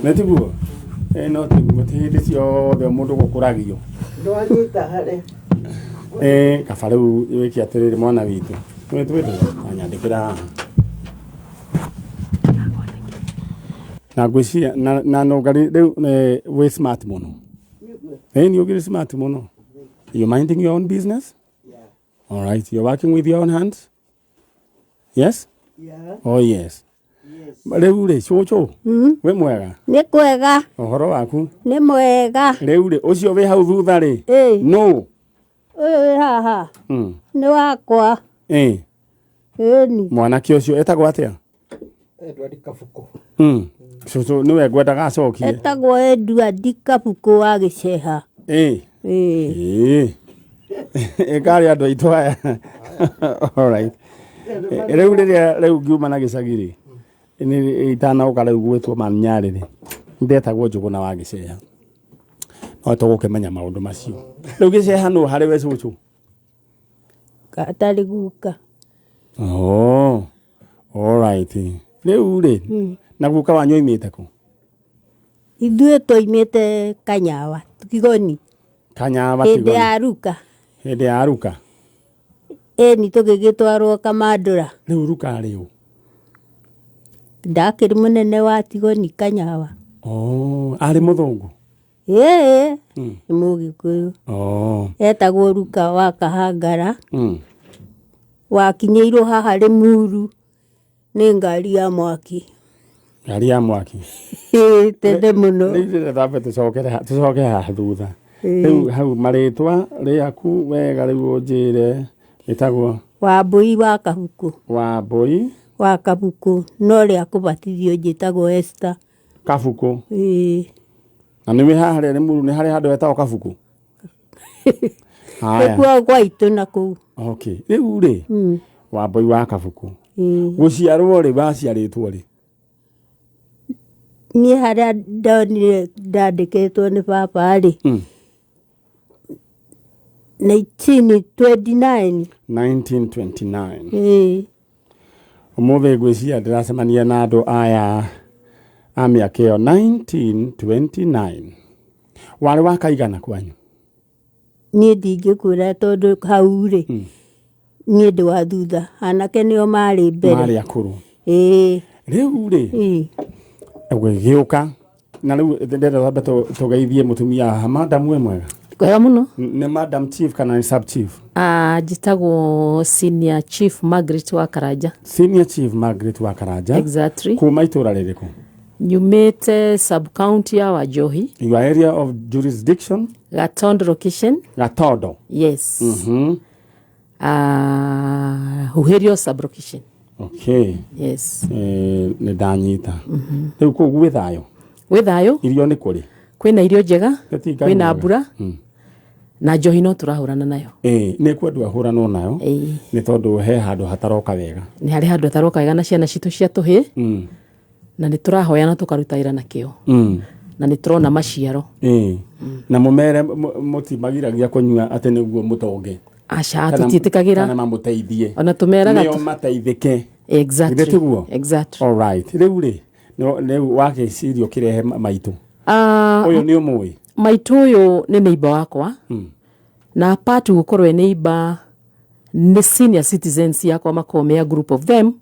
Nĩ tiguo? Ĩĩ, no tiguo ti hĩndĩ ciothe mũndũ gũkũragio. Ndwanyita harĩa. Ĩĩ, kaba rĩu wĩke atĩrĩrĩ mwana witũ. Twĩ twĩ anyandĩkĩra haha. Na ngwĩciria na na Nũngari rĩu wĩ smart mũno. Ĩĩ, nĩ ũkĩrĩ smart mũno. You minding your own business? Yeah. All right. You're working with your own hands? Yes? Yeah. Oh, yes. Yes. Rĩu rĩ, cũcũ, wĩ mwega? Nĩ kwega. Ũhoro waku? Nĩ mwega. Rĩu rĩ, ũcio wĩ hau thutha rĩ? Ĩĩ. Nũ? Ũyũ wĩ haha. Nĩ wakwa. Ĩĩ. Ĩni. Mwanake ũcio etagwo atĩa? Edward Kabuku. Cũcũ nĩwe ngwendaga acokie. Etagwo Edward Kabuku wa Gĩceha. Ĩĩ. Ĩĩ. Ĩĩ. Ĩkarĩ andũ aitũ aya. All right. Rĩu rĩrĩa rĩu ngiuma na gĩcagi rĩ, nĩ itanoka rĩu gwĩtwo Manyarĩ rĩ, ndetagwo Njũgũna wa Gĩceha. No tũgũkĩmenya maũndũ macio. Rĩu Gĩceha nũ harĩ we cũcũ? Atarĩ guka. Oh, all right. Rĩu rĩ, na guka wanyu oimĩte kũ? Ithuĩ twaimĩte Kanyawa, Kigoni. Kanyawa Hĩndĩ Kigoni. ya Ruka. Hĩndĩ ya Ruka. Ĩni tũgĩgĩtwarwo Kamandũra. Rĩu Ruka arĩ ũ? Ndakĩrĩ mũnene wa Tigoni Kanyawa. Oh, arĩ mũthũngũ? Ĩĩ, nĩ mũgĩkũyũ. Oh. Etagwo Ruka wa Kahangara. Wakinyĩirwo haha Rĩmuru nĩ ngari ya mwaki. Ngari ya mwaki. Ĩĩ, tene mũno. Rĩu ndĩrenda twambe tũcoke haha thutha. Rĩu hau marĩtwa rĩaku wega rĩu ũnjĩre ĩtagwo Wambũi wa Kabuku. Wambũi Wa Kabuku, no rĩa kũbatithio njĩtagwo Esther. Kabuku. Ĩĩ. Na nĩ wĩ haha harĩa Rĩmuru nĩ harĩ handũ hetagwo Kabuku? Haya. Nĩkuo gwaitũ na kũu. Okay. Rĩu rĩ, Wambũi wa Kabuku. Ĩĩ. Gũciarwo rĩ, waciarĩtwo rĩ? Niĩ harĩa ndonire ndandĩkĩtwo nĩ baba rĩ, 1929. 1929. Ĩĩ. Ũmũthĩ ngwĩciria ndĩracemania na andũ aya a mĩaka ĩyo 1929. Warĩ wa kaigana kwanyu? Niĩ ndingĩkwĩra tondũ hau rĩ, niĩ ndĩ wa thutha, anake nĩo marĩ mbere. Marĩ akũrũ. Ĩĩ. Rĩu rĩ, Ĩĩ. ũgĩgĩũka na rĩu ndĩrenda twambe tũgeithie mũtumia haha. Madam wĩ mwega? Kwega mũno. Nĩ madam chief kana nĩ sub chief? Njĩtagwo senior chief Margaret wa Karanja. Senior chief Margaret wa Karanja. Exactly. Kuma itũra rĩrĩkũ? Nyumĩte sub county ya Wanjohi. Your area of jurisdiction? Gatondo location. Gatondo. Yes. Huhĩrio sub location. Okay. Yes. Nĩ ndanyita. Rĩu kũu gwĩ thayũ? Gwĩ thayũ. Irio nĩ kũrĩ? Kwĩna irio njega, Nĩ ti Ngai kwĩna mwega. mbura. Na njohi no tũrahũrana nayo. Ĩĩ, nĩ kwendwo ahũranwo nayo. Ĩĩ. Nĩ tondũ he handũ hataroka wega. Nĩ harĩ handũ hataroka wega na ciana citũ cia tũhĩĩ. Na nĩ tũrahoya na tũkaruta wĩra na kĩo. Na Na nĩ tũrona maciaro. Ĩĩ. Na mũmere mũtimagiragia kũnyua atĩ nĩguo mũtonge. Aca, tũtiĩtĩkagĩra. Kana mamũteithie. Ona tũmeraga Nĩo mateithĩke. Exactly. Githĩ tiguo? Exactly. All right. Rĩu rĩ, rĩu wakĩciria ũkĩrehe maitũ. Ah, Ũyũ nĩ ũmũĩ? Maitũ ũyũ nĩ neighbor wakwa. Na apart gũkorwo e neighbor, nĩ senior citizens yakwa makoragwo me a group of them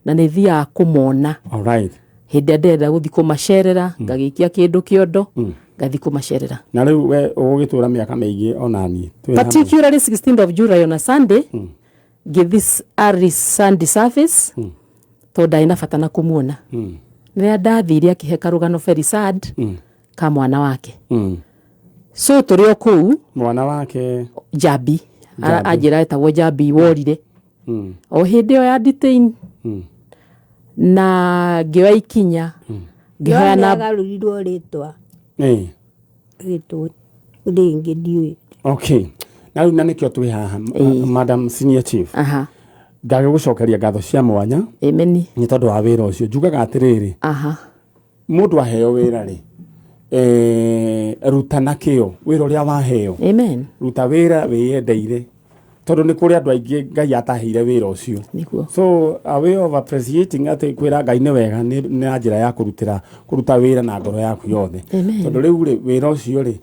na nĩ thiaga kũmona. All right. Hĩndĩ ĩrĩa ndĩrenda gũthiĩ kũmacerera, ngagĩikia kĩndũ kĩondo, ngathiĩ kũmacerera. Na rĩu we ũgũgĩtũra mĩaka mĩingĩ ona niĩ. Twĩ hamwe. Particularly 16th of July on a Sunday, ngĩthiĩ early Sunday service, tondũ ndarĩ na bata na kũmuona. Rĩrĩa ndathire akĩhe karũgano very sad ka mwana wake. So tũrĩ o kũu. Mwana wake. Jambi. Jambi. Anjĩra etagwo Jambi worire. O hĩndĩ ĩyo ya detain. Na ngĩoya ikinya. Ngĩhoya No na nĩagarũrirwo rĩtwa. Rĩtwa rĩngĩ ndiũĩ. Okay. Na rĩu na nĩkĩo twĩ haha, Madam Senior Chief. Ngagĩgũcokeria ngatho cia mwanya. Amen. Nĩ tondũ wa wĩra ũcio. Njugaga atĩrĩrĩ. Mũndũ aheo wĩra rĩ, ruta na kĩo wĩra ũrĩa waheo. Amen. Ruta wĩra wĩyendeire. Tondũ nĩ kũrĩ andũ aingĩ Ngai ataheire wĩra ũcio. Nĩguo. So a way of appreciating atĩ kwĩra Ngai nĩ wega nĩ na njĩra ya kũruta wĩra na ngoro yaku yothe. Amen. Tondũ rĩu rĩ, wĩra ũcio rĩ,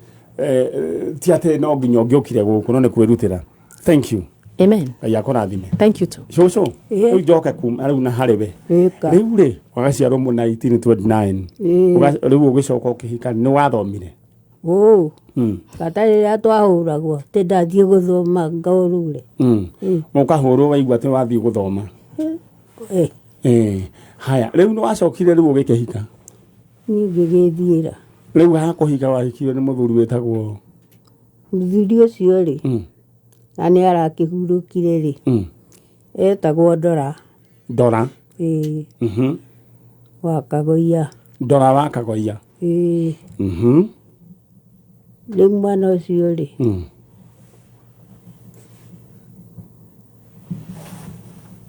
ti atĩ no nginya ũngĩokire gũkũ, no nĩ kwĩrutĩra. Thank you. Amen. Ngai akũrathime. Thank you too. Cũcũ, rĩu njoke kuma rĩu na harĩ we. Ĩka. Rĩu rĩ, wagaciarwo mu 1929. Rĩu ũgĩcoka ũkĩhika, nĩ wathomire? Ũ. Bata rĩrĩa twahũragwo, atĩ ndathiĩ gũthoma ngaũrũre. Ũkahũrwo waigua atĩ wathiĩ gũthoma. Haya, rĩu nĩ wacokire rĩu ũgĩkĩhika? Niĩ ngĩgĩthiĩra. Rĩu ha kũhika wahikire nĩ mũthuri wĩtagwo? Mũthuri ũcio rĩ, na nĩ arakĩhurũkire rĩ, etagwo Ndora. Ndora? Ĩĩ. Wa Kagoia. Ndora wa Kagoia. Ĩĩ. Rĩu mwana ũcio rĩ,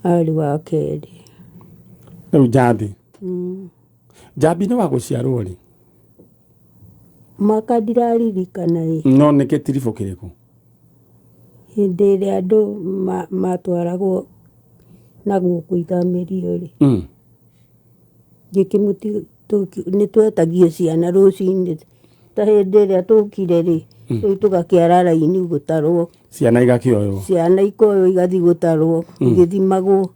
arĩ wa kerĩ. Rĩu Njambi. Njambi nĩ wa gũciarwo rĩ? Mwaka ndiraririkana ĩ. No nĩ gĩtiribũ kĩrĩkũ? Hĩndĩ ĩrĩa andũ matwaragwo na gũkũ ithamĩrio rĩ, nĩ twetagio ciana rũcinĩ ta hĩndĩ ĩrĩa tũkire rĩ, rĩu tũgakĩara raini gũtarwo. Ciana igakĩoywo. Ciana ikoywo igathiĩ gũtarwo, igĩthimagwo.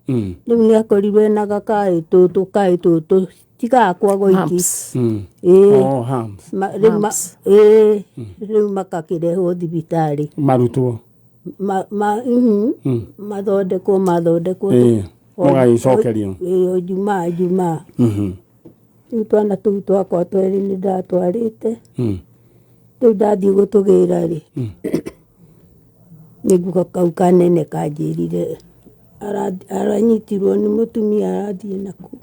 Rĩu nĩ akorirwo ena gakaĩ tũtũ, kaĩ tũtũ, ti gakwa goiki. Humps. Ĩĩ. Oh, humps. Rĩu Humps. ĩĩ, rĩu makakĩrehwo thibitarĩ. Marutwo. Mathondekwo, mathondekwo. Ĩĩ, mũgagĩcokerio. Ĩĩ, o Jumaa, Jumaa. Rĩu twana tũu twakwa twerĩ nĩ ndatwarĩte. Rĩu ndathiĩ gũtũgĩra rĩ, nĩguo kau kanene kanjĩrire aranyitirwo nĩ mũtumia arathiĩ naku.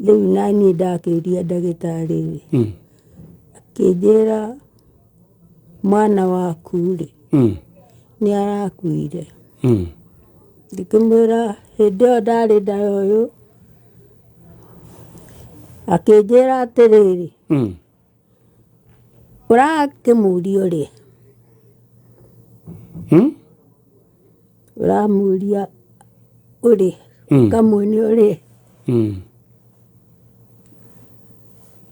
Rĩu naniĩ ndakĩũria ndagĩtarĩ rĩ, akĩnjĩra mwana waku rĩ, nĩ arakuire. Ngĩkĩmwĩra hĩndĩ ĩyo ndarĩ nda ya ũyũ, akĩnjĩra atĩrĩrĩ, ũrakĩmũria ũrĩa? Ũramũria ũrĩa? Ũkamwonia ũrĩa?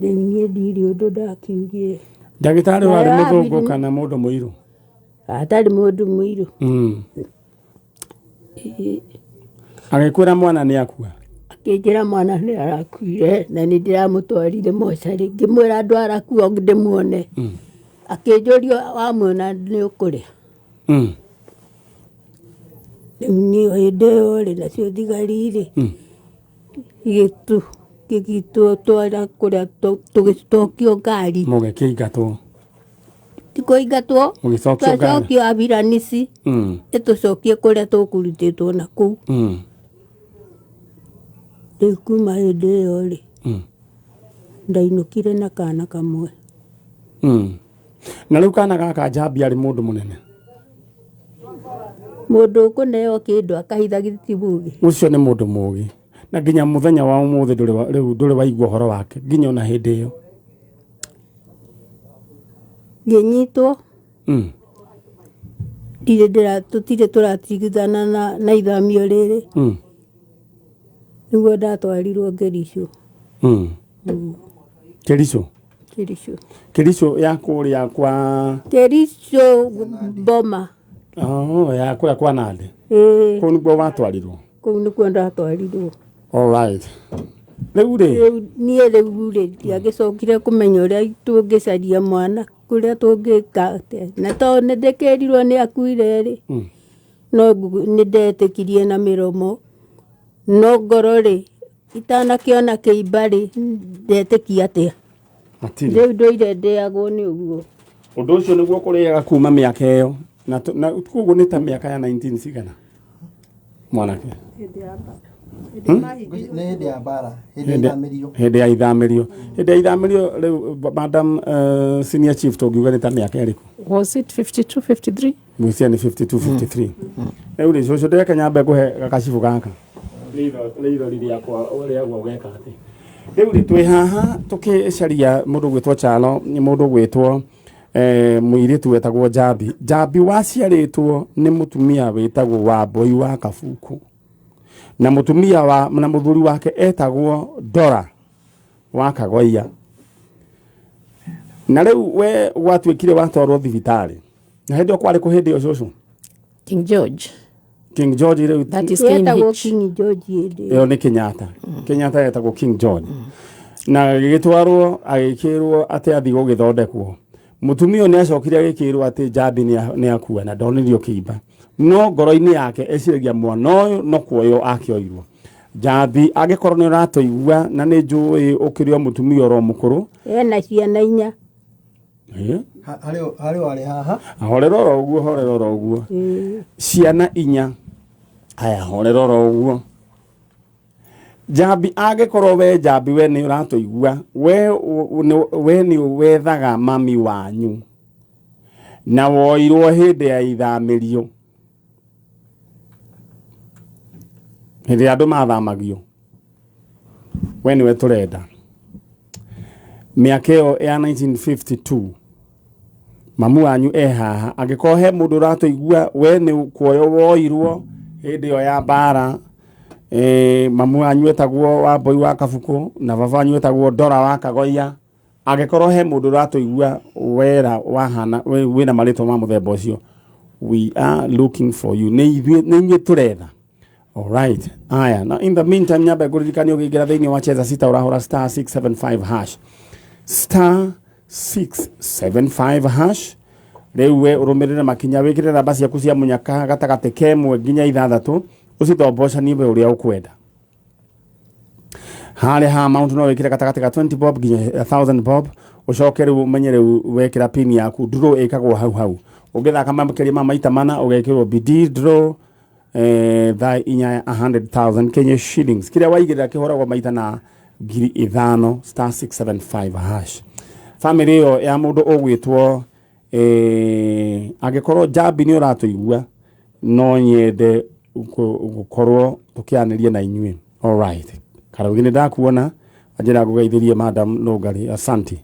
Rĩu niĩ ndirĩ ũndũ ndakiugire. Ndagĩtarĩ warĩ Nayo mũthũngũ kana mũndũ mũirũ? Atarĩ mũndũ mũirũ. Agĩkwĩra mwana nĩ akua? Akĩnjĩra mwana nĩ arakuire na nĩ ndĩramũtwarire mocarĩ. Ngĩmwĩra ndwara kuo ndĩmuone. Akĩnjũria wamuona nĩ ũkũrĩa? Rĩu niĩ hĩndĩ ĩyo rĩ, nacio thigari rĩ, igĩtũtwara kũrĩa tũgĩcokio ngari. Mũgĩkĩingatwo? Ti kũingatwo, Mũgĩcokio ngari. twacokio ambulance ĩtũcokie kũrĩa tũkũrutĩtwo na kũu. Rĩu kuma hĩndĩ ĩyo rĩ, ndainũkire na kana kamwe. Na rĩu kana gaka Njambi arĩ mũndũ mũnene? Mũndũ ũkũneo kĩndũ akahitha githĩ ti mũgĩ? Ũcio nĩ mũndũ mũgĩ. Na nginya mũthenya wa ũmũthĩ rĩu ndũrĩ waigua ũhoro wake nginya ona hĩndĩ ĩyo. Ngĩnyitwo. Mm. Ndirĩ ndĩra tũtirĩ tũratigithana na, na ithamio rĩrĩ. Nĩguo ndatwarirwo Kericho. Kericho. Kericho. Kericho ya kũrĩa kwa Kericho Boma. Oh, ya kũrĩa kwa Nandi. Ĩĩ. Kũu nĩkuo watwarirwo. Kũu nĩkuo ndatwarirwo. All right. Rĩu rĩ. Rĩu niĩ rĩu rĩ ndiagĩcokire kũmenya ũrĩa tũngĩcaria mwana kũrĩa tũngĩka atĩa. Na tondũ nĩ ndĩkĩrirwo nĩ akuire rĩ, no nĩ ndetĩkirie na mĩromo, no ngoro rĩ itanakĩona kĩimba rĩ ndetĩkia atĩa. Hatirĩ. Rĩu ndũire ndĩagwo nĩ ũguo. Ũndũ ũcio nĩguo kũrĩaga kuma mĩaka ĩyo. Na na koguo nĩ ta mĩaka ya 19 cigana. Mwanake. Nĩ hĩndĩ ya mbara, hĩndĩ ya ithamĩrio. Hĩndĩ ya ithamĩrio. Hĩndĩ ya ithamĩrio rĩu madam senior chief tũngiuga nĩ ta mĩaka ĩrĩkũ? Was it 52, 53? Gwĩciria nĩ 52, 53. Rĩu rĩ cũcũ ndĩreke nyambe ngũhe gakacibũ gaka. Rĩithori rĩakwa rĩagwa ũgeka atĩ. Rĩu rĩ twĩ haha tũkĩcaria mũndũ gwĩtwo Chalo, nĩ mũndũ gwĩtwo mũirĩtu wetagwo Njambi. Njambi waciarĩtwo nĩ mũtumia wĩtagwo Wambũi wa Kabuku. Na mũtumia wa na mũthuri wake etagwo Dora wa Kagoia. Na rĩu we gwatuĩkire watwarwo thibitarĩ. Na hĩndĩ ĩyo kwarĩ kũ hĩndĩ ĩyo cũcũ? King George. King George rĩu That is Yetagwo KNH. King George hĩndĩ ĩyo. Ĩyo nĩ Kenyatta. Kenyatta yetagwo King George. Na agĩgĩtwarwo agĩkĩrwo atĩ athiĩ gũgĩthondekwo. Mũtumia ũyũ nĩ acokire agĩkĩrwo atĩ Njambi nĩ akua na ndonirio kĩimba. No ngoro-inĩ yake eciragia mwana ũyũ no kuoywo akĩoirwo. Njambi angĩkorwo nĩ ũratũigua na nĩ njũĩ ũkĩrĩ o mũtumia oro mũkũrũ. Ena ciana inya. Harĩ warĩ haha. Horera oro ũguo, horera oro ũguo. Ciana inya. Aya, horera oro ũguo. Njambi angĩkorwo we Njambi we nĩ ũratũigua, we nĩ wethaga mami wanyu na woirwo hĩndĩ ya ithamĩrio, hĩndĩ ya andũ mathamagio, we nĩwe tũrenda. Mĩaka ĩyo ya 1952 mamu wanyu e haha. Angĩkorwo he mũndũ ũratũigua we nĩ kuoywo woirwo hĩndĩ ĩyo ya mbara, mamu wanyu etagwo Wambũi wa Kabuku na baba wanyu etagwo Dora wa Kagoia. Angĩkorwo he mũndũ ũratũigua wera wahana wĩna marĩtwa ma mũthemba ũcio, we are looking for you. Nĩ ithuĩ nĩ inyuĩ tũretha. All right. Aya, na in the meantime nyambe ngũririkanie ũkĩingĩra thĩinĩ wa Cheza Sita ũrahũra star 675 hash. Star 675 hash. Rĩu we ũrũmĩrĩre makinya wĩkĩre namba ciaku cia mũnyaka gatagatĩ ka ĩmwe nginya ithathatũ, ũcitombocanie we ũrĩa ũkwenda. Harĩa ha amount no wĩkĩre gatagatĩ ka 20 bob nginya 1000 bob, ũcoke rĩu ũmenye rĩu wekĩra pin yaku draw ĩkagwo hau hau. Ũngĩthaka makĩria ma maita mana ũgekĩrwo bidii draw thaa inya 100,000 Kenya shillings. Kĩrĩa waigĩrĩra kĩhũragwo maita na 5,000 star 675 hash. Family ĩyo ya mũndũ ũgwĩtwo angĩkorwo Njambi nĩ ũratũigua no nyende gũkorwo tũkĩaranĩria na inyuĩ. All right. Karaugi nĩ ndakuona anjĩra ngũgeithĩrie madam Nũngari, asante.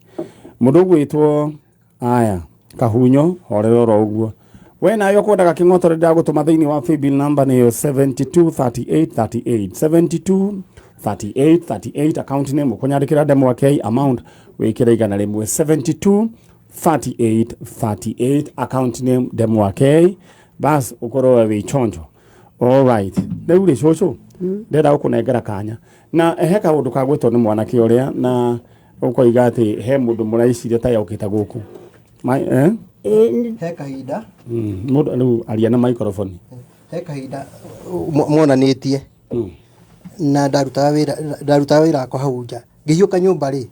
Mũndũ ũgwĩtwo aya Kahunyo, horera oro ũguo. We nawe ũkwendaga kĩng'otore ndagũtũma thĩinĩ wa paybill number nĩyo 723838 723838 account name ũkũnyandĩkĩra Ndemwa K, amount wĩkĩre 100 723838 account name Ndemwa K, bas ũkorwo wĩ chonjo. All right. Rĩu rĩ cũcũ ndĩrenda gũkũnengera kanya na he kaũndũ ka gwĩtwo nĩ mwanake ũrĩa na ũkoiga atĩ he mũndũ mũraiciria ta yokĩte gũkũ. He kahinda. Mũndũ rĩu aria na microphone. He kahinda monanĩtie na ndarutaga wĩra wakwa hau nja. Ngĩhiũka nyũmba rĩ,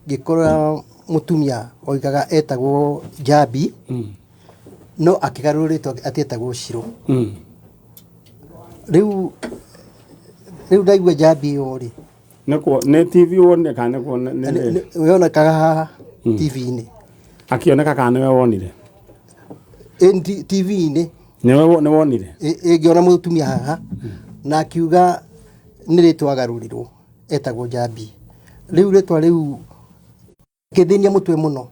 ngĩkora mũtumia oigaga etagwo Njambi, no akĩgarũrĩtwo atĩ etagwo Shiro. Rĩu ndaigua Njambi ĩyo rĩ. Nĩ TV wonire kana nĩ kuona, nĩ rĩ? Yonekaga haha TV-inĩ. Akĩoneka kana nĩwe wonire? TV-inĩ. Nĩwe wonire? Ĩngĩona mũtumia haha na akiuga nĩ rĩtwa agarũrirwo etagwo Njambi. Rĩu rĩtwa rĩu kĩthĩnia mũtwe mũno.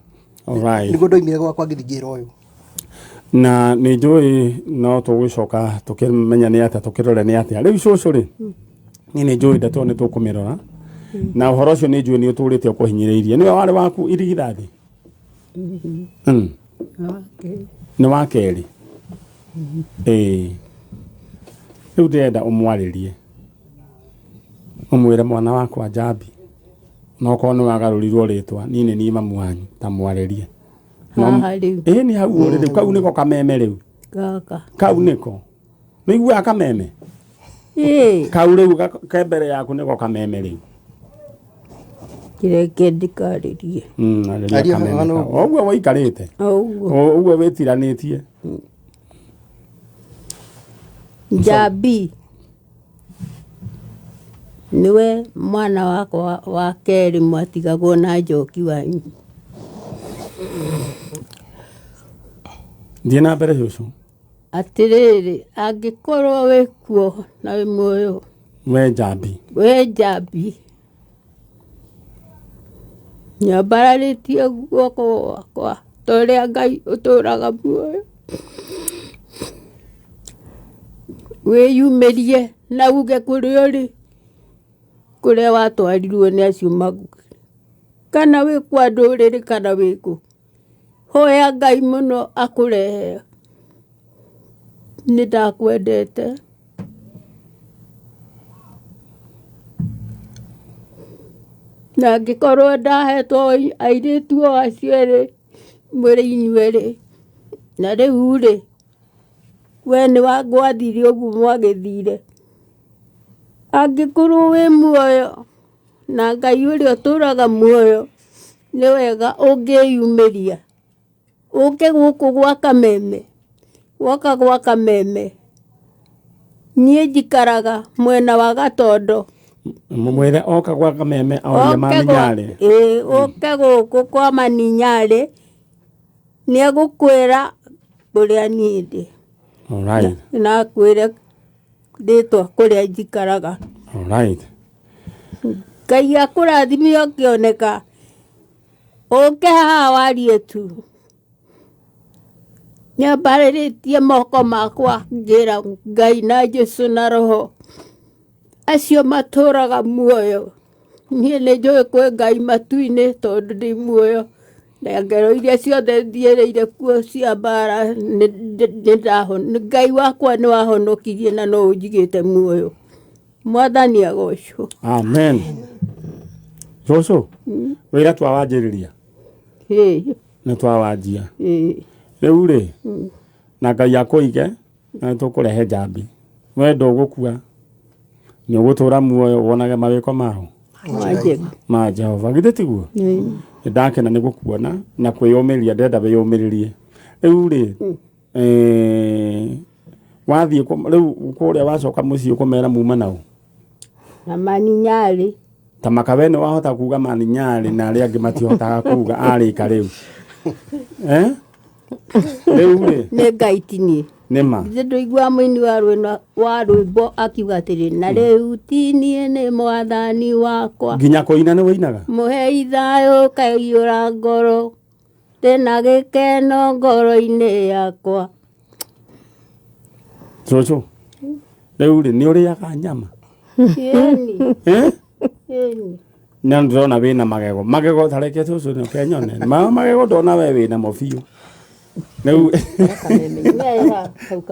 Alright. Nĩguo ndoimire gwakwa ngĩthiĩ ngĩra ũyũ. Na nĩ njũĩ no tũgũcoka tũkĩmenya nĩ atĩa, tũkĩrore nĩ atĩa. Rĩu cũcũ rĩ, niĩ nĩ njũĩ ndeto nĩ tũkũmĩrora, na ũhoro ũcio nĩ njũĩ nĩ ũtũrĩte ũkũhinyĩrĩirie. Nĩwe warĩ waku irigithathi? Nĩ wa kerĩ. Ĩĩ. Rĩu ndĩrenda ũmwarĩrie, ũmwĩre mwana wakwa Njambi, no korwo nĩ wagarũrirwo rĩtwa, niĩ nĩ niĩ mamu wanyu, ta mwarĩrie. Haha rĩu. Ĩĩ nĩ hau ũrĩ rĩu, kau nĩko kameme rĩu. Gaka. Kau nĩko. Nĩ iguaga kameme? Ĩĩ. Kau rĩu ke mbere yaku nĩko kameme rĩu. Kĩreke ndikarĩrie. Arĩria Aria kameme hano. kau. Ũguo waikarĩte. Ũguo. Ũguo wĩtiranĩtie. Njambi nĩwe mwana wakwa wa kerĩ mwatigagwo na Njoki wanyu. Thiĩ na mbere cũcũ. Atĩrĩrĩ, angĩkorwo wĩ kuo na wĩ muoyo, We Njambi. We Njambi, nyambararĩtie guoko gwakwa ta ũrĩa Ngai ũtũraga muoyo. Wĩyumĩrie na uge kũrĩa ũrĩ, kũrĩa watwarirwo nĩ acio kana wĩ kwa ndũrĩrĩ kana wĩ kũ. Hoya Ngai mũno akũrehe. Nĩ ndakwendete. Na angĩkorwo ndahetwo airĩtu o acio erĩ, mwĩrĩ inyuĩ erĩ, na rĩu rĩ, we nĩ wangwathire ũguo mwagĩthire. Angĩkorwo wĩ muoyo na Ngai ũrĩa ũtũraga muoyo, nĩ wega ũngĩyumĩria ũke gũkũ gwa Kameme, woka gwa Kameme. Niĩ njikaraga mwena wa Gatondo. Mũmwĩre oka gwa Kameme orie Maninyarĩ. Ĩĩ, ũke gũkũ kwa Maninyarĩ, nĩ egũkwĩra kũrĩa niĩ ndĩ. Alright. Na akwĩre rĩtwa kũrĩa njikaraga. Alright. Ngai akũrathime ũkĩoneka, ũke haha warie tu. Nyambarĩrĩtie moko makwa ngĩra Ngai na Jesũ na Roho acio matũraga muoyo. Niĩ nĩ njũĩ kwĩ Ngai matu-inĩ tondũ ndĩ muoyo, na ngero iria ciothe thiĩrĩire kuo cia mbara Ngai wakwa nĩ wahonokirie na no ũnjigĩte muoyo. Mwathani agocwo. Amen. Cũcũ, wĩra twawanjĩrĩria? Ĩĩ. Nĩ twawanjia. Ĩĩ. Rĩu rĩ, na Ngai akũige, na nĩtũkũrehe Njambi. We ndũgũkua, nĩ ũgũtũra muoyo wonage mawĩko mao ma Jehova. Githĩ tiguo? Nĩ ndakena nĩ gũkuona na kwĩyũmĩrĩria, ndĩrenda wĩyũmĩrĩrie. Rĩu rĩ, wathiĩ rĩu kũrĩa wacoka mũciĩ ũkũmera muma nao? Na Maninyarĩ. Ta makawe nĩ wahota kuga Maninyarĩ na arĩa angĩ matihotaga kuga arĩka rĩu. Rĩu rĩ? Nĩ Ngai ti niĩ. Nĩ ma. Githĩ ndũiguaga mũini wa rwĩmbo akiuga atĩrĩ, na rĩu ti niĩ nĩ mwathani wakwa. Nginya kũina nĩ wĩinaga? Mũhei thayũ kaiyũra ngoro, ndĩna gĩkeno ngoro-inĩ yakwa. Cũcũ, rĩu rĩ, nĩ ũrĩaga nyama? Ĩni. Ĩni. Na ndĩrona wĩna magego. Magego ta reke cũcũ nĩ ũkenyone. Magego ndona we wĩna mo biũ. Rĩu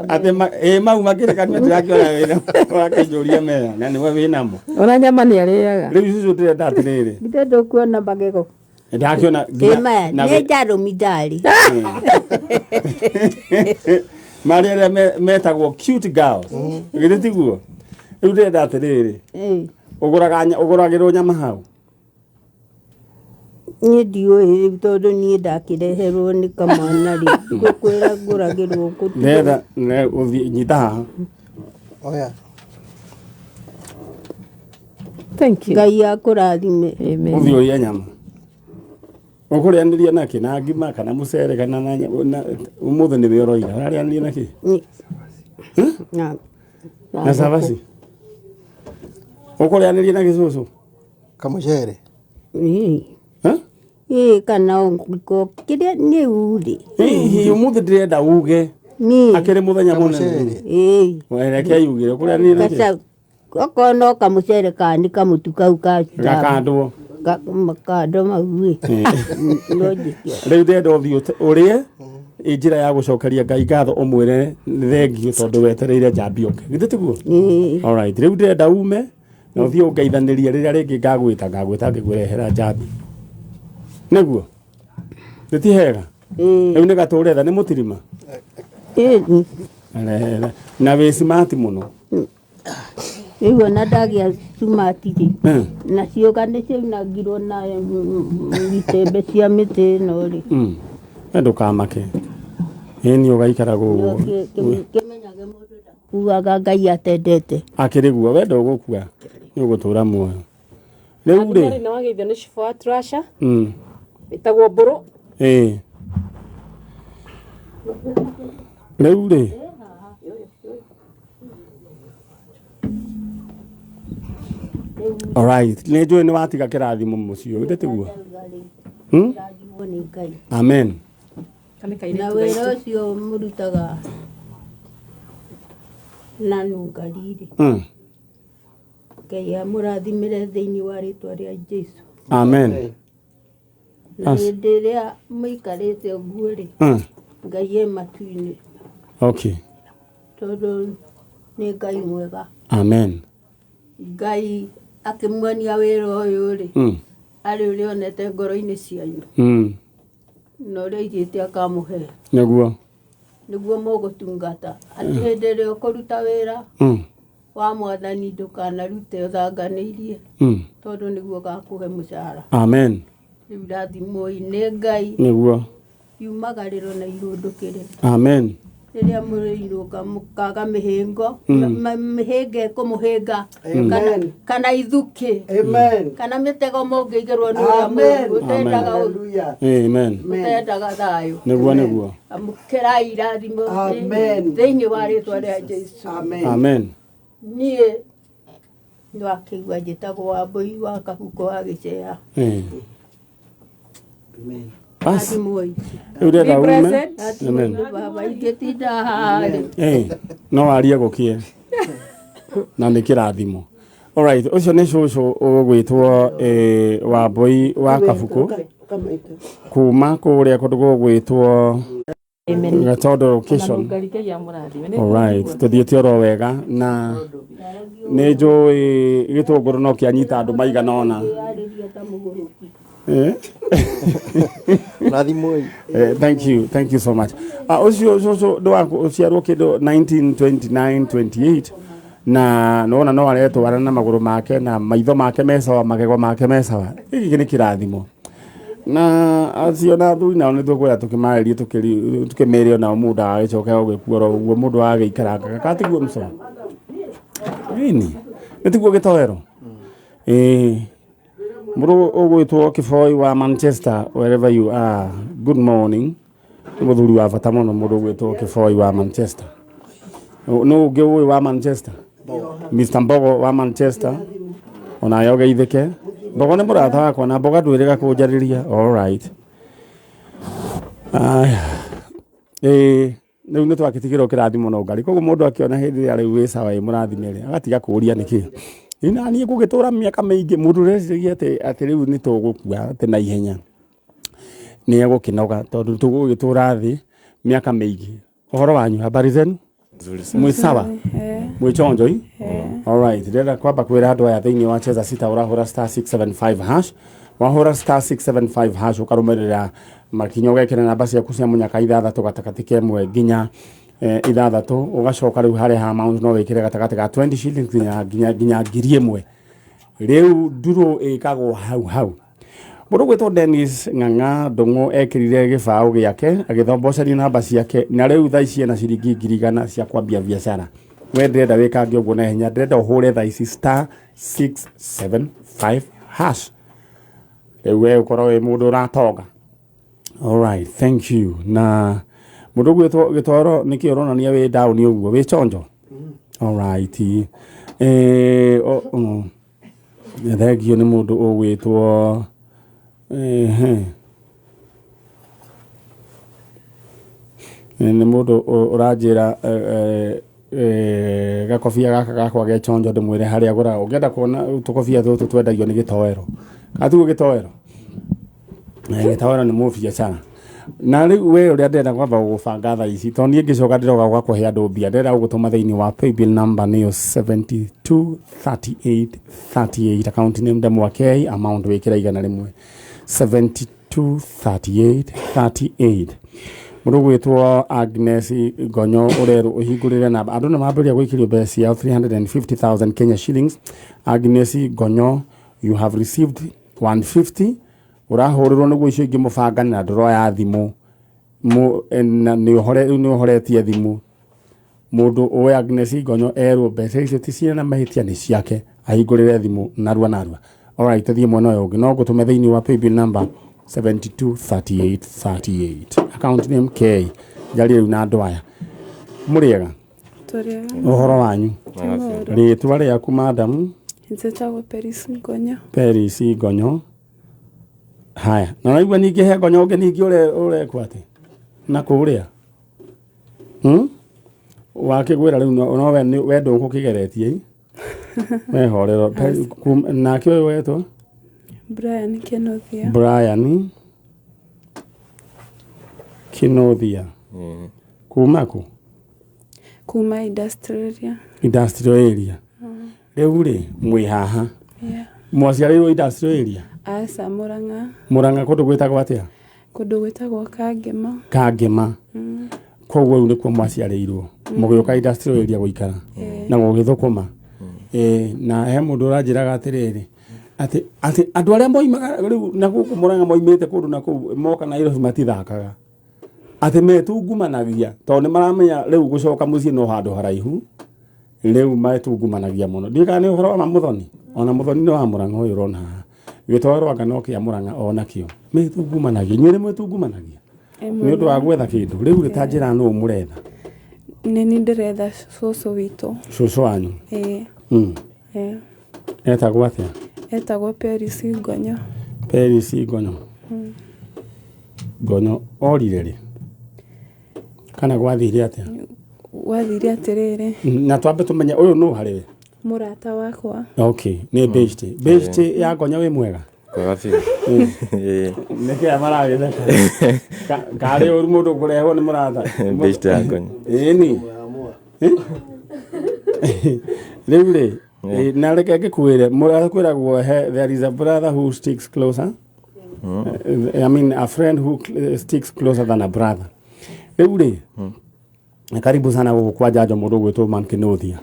atĩ mau makĩrĩ kanua ndĩrakĩona wĩna wakĩnjũria mea na nĩwe wĩna mo. Ona nyama nĩ arĩaga. Rĩu cũcũ ndĩrenda atĩrĩrĩ. Githĩ ndũkuona magego? Ndakĩona nginya nĩ njarũmi ndarĩ. Marĩa arĩa metagwo cute girls. Githĩ tiguo? Rĩu ndĩrenda atĩrĩrĩ. Ũgũragĩrwo nyama hau? Niĩ ndiũĩ rĩu tondũ niĩ ndakĩreherwo nĩ kamwana rĩ. Ngũkwĩra ngũragĩrwo kũ. Ndĩrenda ũthiĩ nyita haha. Oya. Thank you. Ngai akũrathime. Amen. Ũthiĩ ũrĩe nyama. Ũkũrĩanĩria nakĩ? Na ngima kana mũcere kana na ũmũthĩ nĩwe ũroiga. Ũrarĩanĩria nakĩ? Na cabaci. Ũkũrĩanĩria na gĩcũcũ? Kamũcere. Ĩĩ kana ngũkũ kĩrĩa nĩ urĩ. Hihi ũmũthĩ ndĩrenda uge Niĩ. akĩrĩ mũthenya mũnene. Ĩĩ. Reke yugire kũrĩa niĩ nĩkĩ? Kaca okorwo no kamũcere kana nĩ kamũtu kau ka Gakandwo. Makando mau ĩ. No njĩke. Rĩu ndĩrenda ũthiĩ ũrĩe ĩ njĩra ya gũcokeria Ngai ngatho ũmwĩre nĩ thengiũ tondũ wetereire njambi oke. Githĩ tiguo? Ĩĩ. Alright, rĩu ndĩrenda ume na ũthiĩ ũngeithanĩrie rĩrĩa rĩngĩ ngagwĩta ngagwĩta ngĩkwĩrehera njambi. Nĩguo? Nĩ ti hega? Ĩĩ. Rĩu nĩ gatũretha nĩ mũtirima? Ĩĩ. Rehere. Na wĩ smart mũno. Rĩu ona ndagĩa cumati rĩ. Na ciũga nĩ ciaunangirwo na icembe cia mĩtĩ ĩno rĩ. We ndũkamake. Ĩni ũgaikara gũguo. Kĩmenyage mũndũ ndakuaga Ngai atendete. Akĩrĩ guo we ndũgũkua. Nĩ ũgũtũra muoyo. Rĩu rĩ. Nĩ wageithio nĩ cibũ wa Trasha ĩtagwo Mbũrũ. Ĩĩ. Rĩu rĩ. Alright, nĩ njũĩ nĩ watiga kĩrathimo mũciĩ ũyũ, githĩ tiguo? Kĩrathimwo nĩ Ngai. Amen. Na wĩra ũcio mũrutaga na nũngari rĩ. Ngai amũrathimĩre thĩinĩ wa rĩtwa rĩa Jesũ. Amen. Na hĩndĩ ĩrĩa mũikarĩte ũguo rĩ, Ngai e matu-inĩ. Okay. Tondũ nĩ Ngai mwega. Amen. Ngai akĩmuonia wĩra ũyũ rĩ, arĩ ũrĩa onete ngoro-inĩ cianyu. Na ũrĩa aigĩte akamũhe. Nĩguo. Nĩguo mũgũtungata. Atĩ hĩndĩ ĩrĩa ũkũruta wĩra wa mwathani ndũkanarute ũthanganĩirie. Tondũ nĩguo ũgakũhe mũcara. Amen. Rĩu rathimwoi nĩ Ngai. Nĩguo. Iumagarĩro na irũndũkĩre. Amen. Rĩrĩa mũrĩirũka mũkaga mĩhĩngo, mĩhĩnga ĩkũmũhĩnga. Amen. Kana ithukĩ. Amen. Kana mĩtego mũngĩigĩrwo nĩ ũrĩa Amen. mũũru, ũtendaga ũru. Hallelujah. Amen. Ũtendaga thayũ. Nĩguo nĩguo. Amũkĩrai irathimo Amen. thĩinĩ wa rĩtwa rĩa Jesũ. Amen. Amen. Niĩ nĩwakĩigua njĩtagwo Wambũi wa Kahuko wa Gĩcea. Amen. Bas. Rathimwoi. Rĩu ndĩrenda ume. Amen. Baba ingĩtinda haha rĩ. No warie gũkĩe. Na nĩ kĩrathimo. Alright, ũcio nĩ cũcũ ũgwĩtwo Wambũi wa Kabuku kuma kũrĩa kũndũ gũgwĩtwo Gatondo location. Alright, tũthiĩte oro wega na nĩ njũĩ gĩtũngũrũ no kĩanyita andũ maigana ũna. Rathimwoi. Thank you, thank you so much. Ũcio cũcũ ndwaciarwo kĩndũ 1929 28 na nona no aretwara na magũrũ make na maitho make me sawa, magego make me sawa. Gĩkĩ nĩ kĩrathimo. Na acio na athuri nao nĩ tũkwĩra tũkĩmarĩrie tũkĩmere onao mũndũ agagĩcoka gũgĩkua oro ũguo mũndũ agagĩikaranga ka tiguo mũco. Ĩni nĩ tiguo gĩtoero. Ĩĩ. Mũndũ ũgwĩtwo Kĩboi wa Manchester, wherever you are, good morning. Nĩ mũthuri wa bata mũno mũndũ ũgwĩtwo Kĩboi wa Manchester. Nũ ũngĩ ũĩ wa Manchester? Mr. Mbogo wa Manchester. Onawe ũgeithĩke. Mbogo nĩ mũrata wakwa na Mboga ndwĩrĩga kũnjarĩria. All right. Aya. Ĩĩ rĩu nĩ twagĩtigĩrwo kĩrathimo no ngarĩ. Koguo mũndũ akĩona hĩndĩ ĩrĩa rĩu wĩ sawa ĩ mũrathime rĩ, agatiga kũũria nĩkĩ. Ĩ na niĩ ngũgĩtũra mĩaka mĩingĩ mũndũ ũreciragia atĩ rĩu nĩ tũgũkua atĩ na ihenya. Nĩ egũkĩnoga tondũ tũgũgĩtũra thĩ mĩaka mĩingĩ. Ũhoro wanyu, habari zenu? Mwĩ sawa? Mwĩ chonjo i? Alright, ndĩrenda kwamba kwĩra andũ aya thĩinĩ wa Cheza Sita ũrahũra star 675 hash. Wahũra star 675 hash ũkarũmĩrĩra makinya ũgekĩra namba ciaku cia mũnyaka ithathatũ gatagatĩ ka ĩmwe nginya ithathatũ, ũgacoka rĩu harĩa ha amount no wĩkĩre gatagatĩ ka 20 shillings nginya 1000. Rĩu ndurũ ĩkagwo hau hau. Mũndũ ũgwĩtwo Dennis Ng'ang'a Ndũng'ũ ekĩrire gĩbaũ gĩake agĩthomboceria namba ciake na rĩu thaa ici ena ciringi 100,000 cia kwambia biacara. We ndĩrenda wĩkange ũguo na ihenya, ndĩrenda ũhũre thaa ici star 675 hash. Rĩu we ũkorwo wĩ mũndũ ũratonga. Alright, thank you. Na mũndũ ũgwĩtwo Gĩtoro nĩkĩ ũronania wĩ down ũguo, wĩ chonjo? Alright. Thank you nĩ mũndũ ũgwĩtwo Nĩ mũndũ ũranjĩra gakobia gaka gakwa ge chonjo ndĩmwĩre harĩa agũraga. Ũngĩenda kuona tũkobia tũtũ twendagio nĩ gĩtoero. Atiguo gĩtoero? Gĩtoero nĩ mũbiacara. Na rĩu we ũrĩa ndĩrenda kwamba gũgũbanga thaa ici tondũ niĩ ngĩcoka ndĩroka gwa kũhe andũ mbia ndĩrenda gũgũtũma thĩinĩ wa paybill number nĩyo 723838 account name Ndemwa K amount wĩkĩra 100 723838 mũndũ ũgwĩtwo Agnes Gonyo ũrerwo ũhingũrĩre namba andũ nĩ mambĩrĩria gũikĩrio mbeca ciao 350,000 Kenya shillings. Agnes Gonyo, you have received 150 ũrahũrĩrwo nĩguo icio ingĩ mũbangane na ndũroya thimũ na nĩ ũhoretie thimũ. Mũndũ ũĩ Agnes Gonyo erwo mbeca icio ti ciana mahĩtia nĩ ciake ahingũrĩre thimũ narua narua. Alright, tũthiĩ mwena ũyũ ũngĩ no ngũtũme thĩinĩ wa paybill number 723838 account name K njarie rĩu na andũ aya. Mũrĩega? Tũrĩega. Ũhoro wanyu? Rĩtwa rĩaku madam? Njĩtagwo Peris Ngonyo. Peris Ngonyo. Haya, na naigua ningĩ he Ngonyo ũngĩ ningĩ ũrekwo atĩ na kũrĩa wakĩgwĩra rĩu no we ndũgũkĩgeretie wehorero. Nake ũyũ wetwo Brian Kinothia. Brian Kinothia. Kuma kũ? Kuma industrial area. Industrial area. Rĩu rĩ mwĩ haha. Mwaciarĩirwo industrial area? Aca, Murang'a. Murang'a kũndũ gwĩtagwo atĩa? Kũndũ gwĩtagwo Kangema. Kangema. Koguo rĩu nĩkuo mwaciarĩirwo. Mũgĩũka industrial area gũikara na gũgĩthũkũma. Na he mũndũ ũranjĩraga atĩrĩrĩ atĩ andũ arĩa moimaga rĩu na gũkũ Murang'a moimĩte kũndũ na kũu moka Nairobi matithakaga. Atĩ metungumanagia tondũ nĩ maramenya rĩu gũcoka mũciĩ no handũ haraihu rĩu metungumanagia mũno. Ndiũĩ kana nĩ ũhoro wa Mũthoni, ona Mũthoni nĩ wa Murang'a ũyũ ũrona haha. Gĩtoero anga no kĩa Murang'a onakĩo. Metungumanagia, inyuĩ nĩ mwĩtungumanagia nĩ ũndũ wa gwetha kĩndũ. Rĩu rĩ ta njĩra nũ mũretha? Nĩ niĩ ndĩretha cũcũ witũ. Cũcũ wanyu? Ĩĩ. Etagwo atĩa? Etagwo Peris Ngonyo. Peris Ngonyo. Ngonyo orire rĩ? Kana gwathire atĩa? Gwathire atĩrĩrĩ. Na twambe tũmenye ũyũ nũ harĩ we? Mũrata wakwa. Okay, nĩ best. Best ya Ngonyo wĩ mwega? Kwega biũ. Nĩkĩ maragĩtheka? Karĩ ũru mũndũ kũrehwo nĩ mũrata? Best ya Ngonyo. Ĩni. Rĩu rĩ, na reke ngĩkwĩre, mũrata kwĩragwo there is a brother who sticks closer. I mean a friend who sticks closer than a brother. Rĩu rĩ, karibu sana gũkũ kwa Njanjo mũndũ ũgwĩtwo Man Kinothia.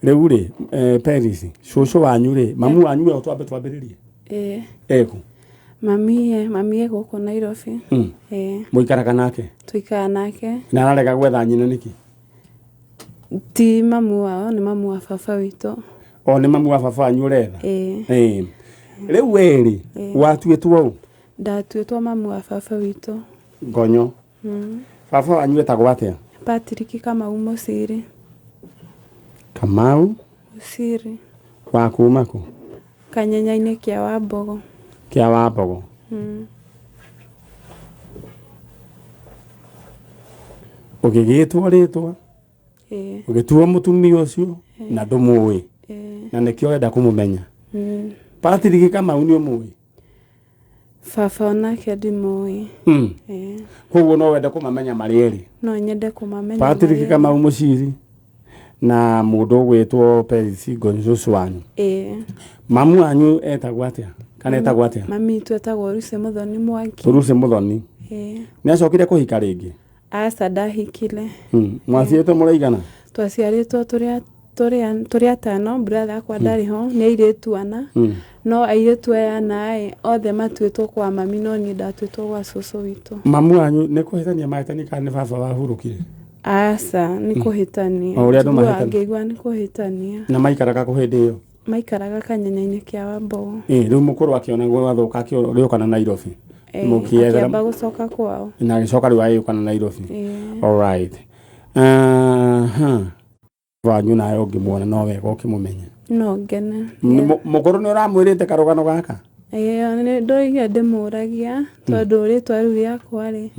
Rĩu rĩ, Peris, cũcũ wanyu rĩ, mamu wanyu we twambe twambĩrĩrie? Eku? Mami e gũkũ Nairobi. Mũikaraga nake? Tũikaraga nake. Na ararega gwetha nyina nĩkĩ? Ti mamu wao, nĩ mamu wa baba witũ. O nĩ mamu wa baba wanyu ũretha? Ĩĩ. Rĩu we rĩ, watuĩtwo ũ? Ndatuĩtwo mamu wa baba witũ. Ngonyo. Baba wanyu etagwo atĩa? Patrick Kamau Mũciri. Kamau Mũciri. Wa kuma kũ? Kanyenya-inĩ kĩa Wambogo. Kĩa Wambogo. Ũgĩgĩtwo rĩtwa? Ũgĩtuo mũtumia ũcio na ndũmũĩ. Na nĩkĩo ũrenda kũmũmenya. Patrick Kamau nĩ ũmũĩ? Baba onake ndimũĩ. Koguo no wende kũmamenya marĩ erĩ? No nyende kũmamenya. Patrick Kamau Mũciri na mũndũ ũgwĩtwo Peris Ngonyo cũcũ wanyu. Mamu wanyu etagwo atĩa? Kana etagwo atĩa? Mami witũ etagwo Lucy Mũthoni Mwangi. Lucy Mũthoni. Nĩ acokire kũhika rĩngĩ? Aca, ndahikire. Mwaciarĩtwo mũraigana? Twaciarĩtwo tũrĩ atano, brother akwa ndarĩ ho, nĩ airĩtu ana. No airĩtu aya ana ĩ, othe matuĩtwo kwa mami no niĩ ndatuĩtwo gwa cũcũ witũ. Mamu wanyu nĩ kũhĩtania mahĩtania kana nĩ baba wahurũkire? Aca, nĩ kũhĩtania. O ũrĩa andũ mahĩtania. Ngĩigua nĩ kũhĩtania. Na maikaraga kũ hĩndĩ ĩyo? Maikaraga kanyenya-inĩ kĩa Wambogo. Rĩu mũkũrũ akĩona gwathũka akĩũka na Nairobi. Akĩamba gũcoka kwao. Na agĩcoka rĩu agĩũka na Nairobi. All right. Wanyu nawe ũngĩmuona no wega ũkĩmũmenya. No ngene. Mũkũrũ nĩ ũramwĩrĩte karũgano gaka? Nĩ ndoiga ndĩmũragia tondũ rĩtwa rĩu rĩakwa rĩ,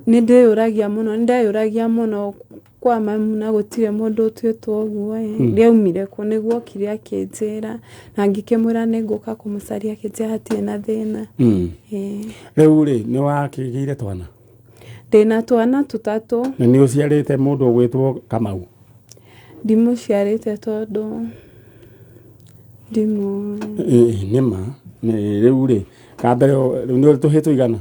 Nĩ ndĩyũragia mũno, nĩ ndeyũragia mũno kwa mamu na gũtirĩ mũndũ ũtuĩtwo ũguo ĩ, rĩaumire kũ, nĩguo okire akĩnjĩra na ngĩkĩmwĩra nĩ ngũka kũmũcaria akĩnjĩra hatirĩ na thĩna. Ĩĩ. Rĩu rĩ, nĩ wakĩgĩire twana? Ndĩna twana tũtatũ. Na nĩ ũciarĩte mũndũ ũgwĩtwo Kamau? Ndimũciarĩte tondũ ndimũĩ. Ĩĩ nĩ ma. Rĩu rĩ, kambere rĩu nĩ ũrĩ tũhĩĩ tũigana?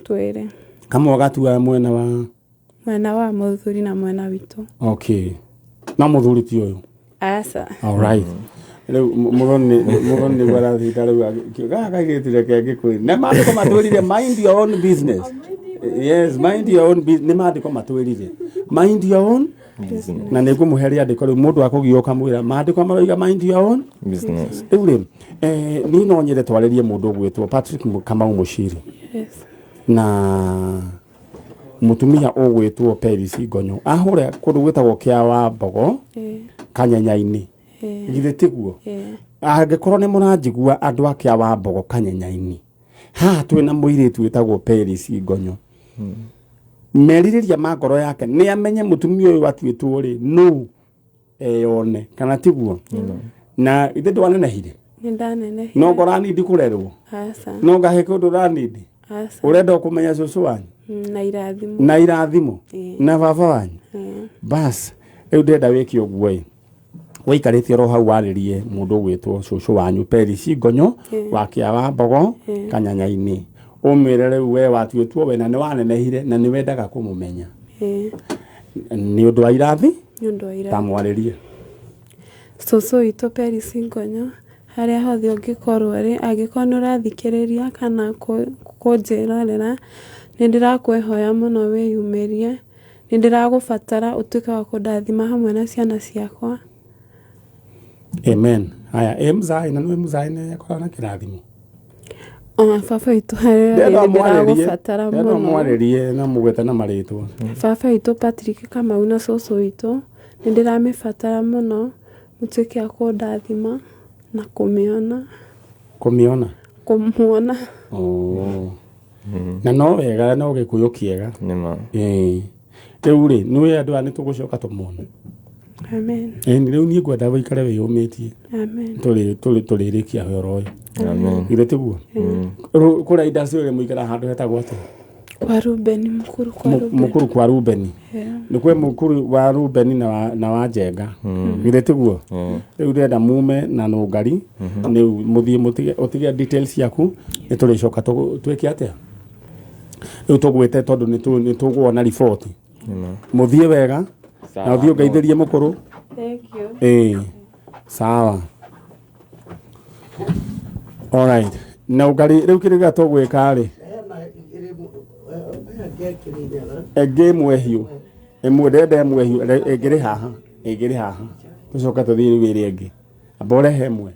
Twĩrĩ. Kamwe ũgatua mwena wa? Mwena wa mũthuri na mwena witũ. Okay. No mũthuri ti ũyũ? Aca. All right. Rĩu mũthoni mũthoni nĩguo arathinda rĩu gaka kairĩtu reke ngĩkwĩre. Nĩ maandĩko matwĩrire mind your own business. Yes, mind your own business. Nĩ maandĩko matwĩrire. Mind your own Business. Na nĩ ngũmũhe rĩandĩko rĩu mũndũ akũgia ũkamwĩra maandĩko maroiga mind your own business. Rĩu rĩ, niĩ no nyende twarĩrie mũndũ ũgwĩtwo Patrick Kamau Mũciri. Yes. Na mũtumia ũgwĩtwo Peris Ngonyo ahũra kũndũ gwĩtagwo kĩa wa Mbogo Kanyenya-inĩ. Githĩ tiguo? Angĩkorwo nĩ mũranjigua andũ a kĩa wa Mbogo Kanyenya-inĩ, haha twĩna mũirĩtu wĩtagwo Peris Ngonyo. Merirĩria ma ngoro yake nĩ amenye mũtumia ũyũ atuĩtwo rĩ nũ eyone kana tiguo? Na ithe ndwanenehire? Nĩ ndanenehire. No ngoranindi kũrerwo? Aca. No ngahe kũndũ ũranindi? Aca. Ũrenda o kũmenya cũcũ wanyu? Na irathimo. Na irathimo? Ĩĩ. Na baba wanyu? Ĩĩ. Bas, rĩu ndĩrenda wĩke ũguo ĩ. Waikarĩte oro hau warĩrie mũndũ ũgwĩtwo cũcũ wanyu Peris Ngonyo wa kĩa wa Mbogo Kanyanya-inĩ. Ũmwĩre rĩu we watuĩtwo we na nĩ wanenehire na nĩ wendaga kũmũmenya. Nĩ ũndũ wa irathi? Nĩ ũndũ wa irathi. Tamwarĩrie. Cũcũ witũ Peris Ngonyo, harĩa hothe ũngĩkorwo ũrĩ, angĩkorwo nĩ ũrathikĩrĩria kana kũnjĩrorera, nĩ ndĩrakwĩhoya mũno wĩyumĩrie. Nĩ ndĩragũbatara ũtuĩke wa kũndathima hamwe na ciana ciakwa. Amen. Haya, ĩ mzai na nĩ mzai nĩ akoragwo na kĩrathimo. Ona baba witũ harĩa Ndĩrenda arĩ nĩ ũmwarĩrie, ndĩragũbatara ndĩrenda mũno. ũmwarĩrie na mũgwete na marĩtwa. Baba witũ Patrick Kamau na cũcũ witũ nĩ ndĩramĩbatara mũno mũtuĩke a kũndathima na kũmĩona. Kũmĩona? Kũmuona. Oh. Na no wega no gĩkũyũ kĩega. Nĩma. Ĩĩ. Rĩu rĩ, nĩũĩ andũ aya nĩtũgũcoka tũmone. Amen. Ĩni rĩu niĩ ngwenda ũikare wĩyũmĩtie. Amen. Tũrĩ tũrĩ tũrĩrĩkia ũhoro ũyũ. Amen. Githĩ tiguo? Kũrĩa industry ũrĩa mũikaraga handũ hetagwo atĩa? Kwa Rubeni, mũkuru kwa Rubeni. Mũkuru kwa Rubeni. Nĩ kwĩ mũkuru wa Rubeni na wa Njenga. Githĩ tiguo? Rĩu ndĩrenda mume na nũngari, rĩu mũthiĩ mũtige ũtige details ciaku, nĩ tũrĩcoka twĩke atĩa? Rĩu tũgwĩte tondũ nĩ tũkuona riboti. Mũthiĩ wega na ũthiĩ ũngeithĩrie mũkũrũ. Thank you. Ĩĩ. Sawa. All right. Na ũngari rĩu kĩrĩa tũgwĩka rĩ? Ĩngĩ ĩmwe hiũ. Ĩmwe ndĩrenda ĩmwe hiũ, ĩngĩrĩ haha, ĩngĩrĩ haha. Tũcoke tũthiĩ rĩu ĩrĩa ĩngĩ. Amba ũrehe ĩmwe.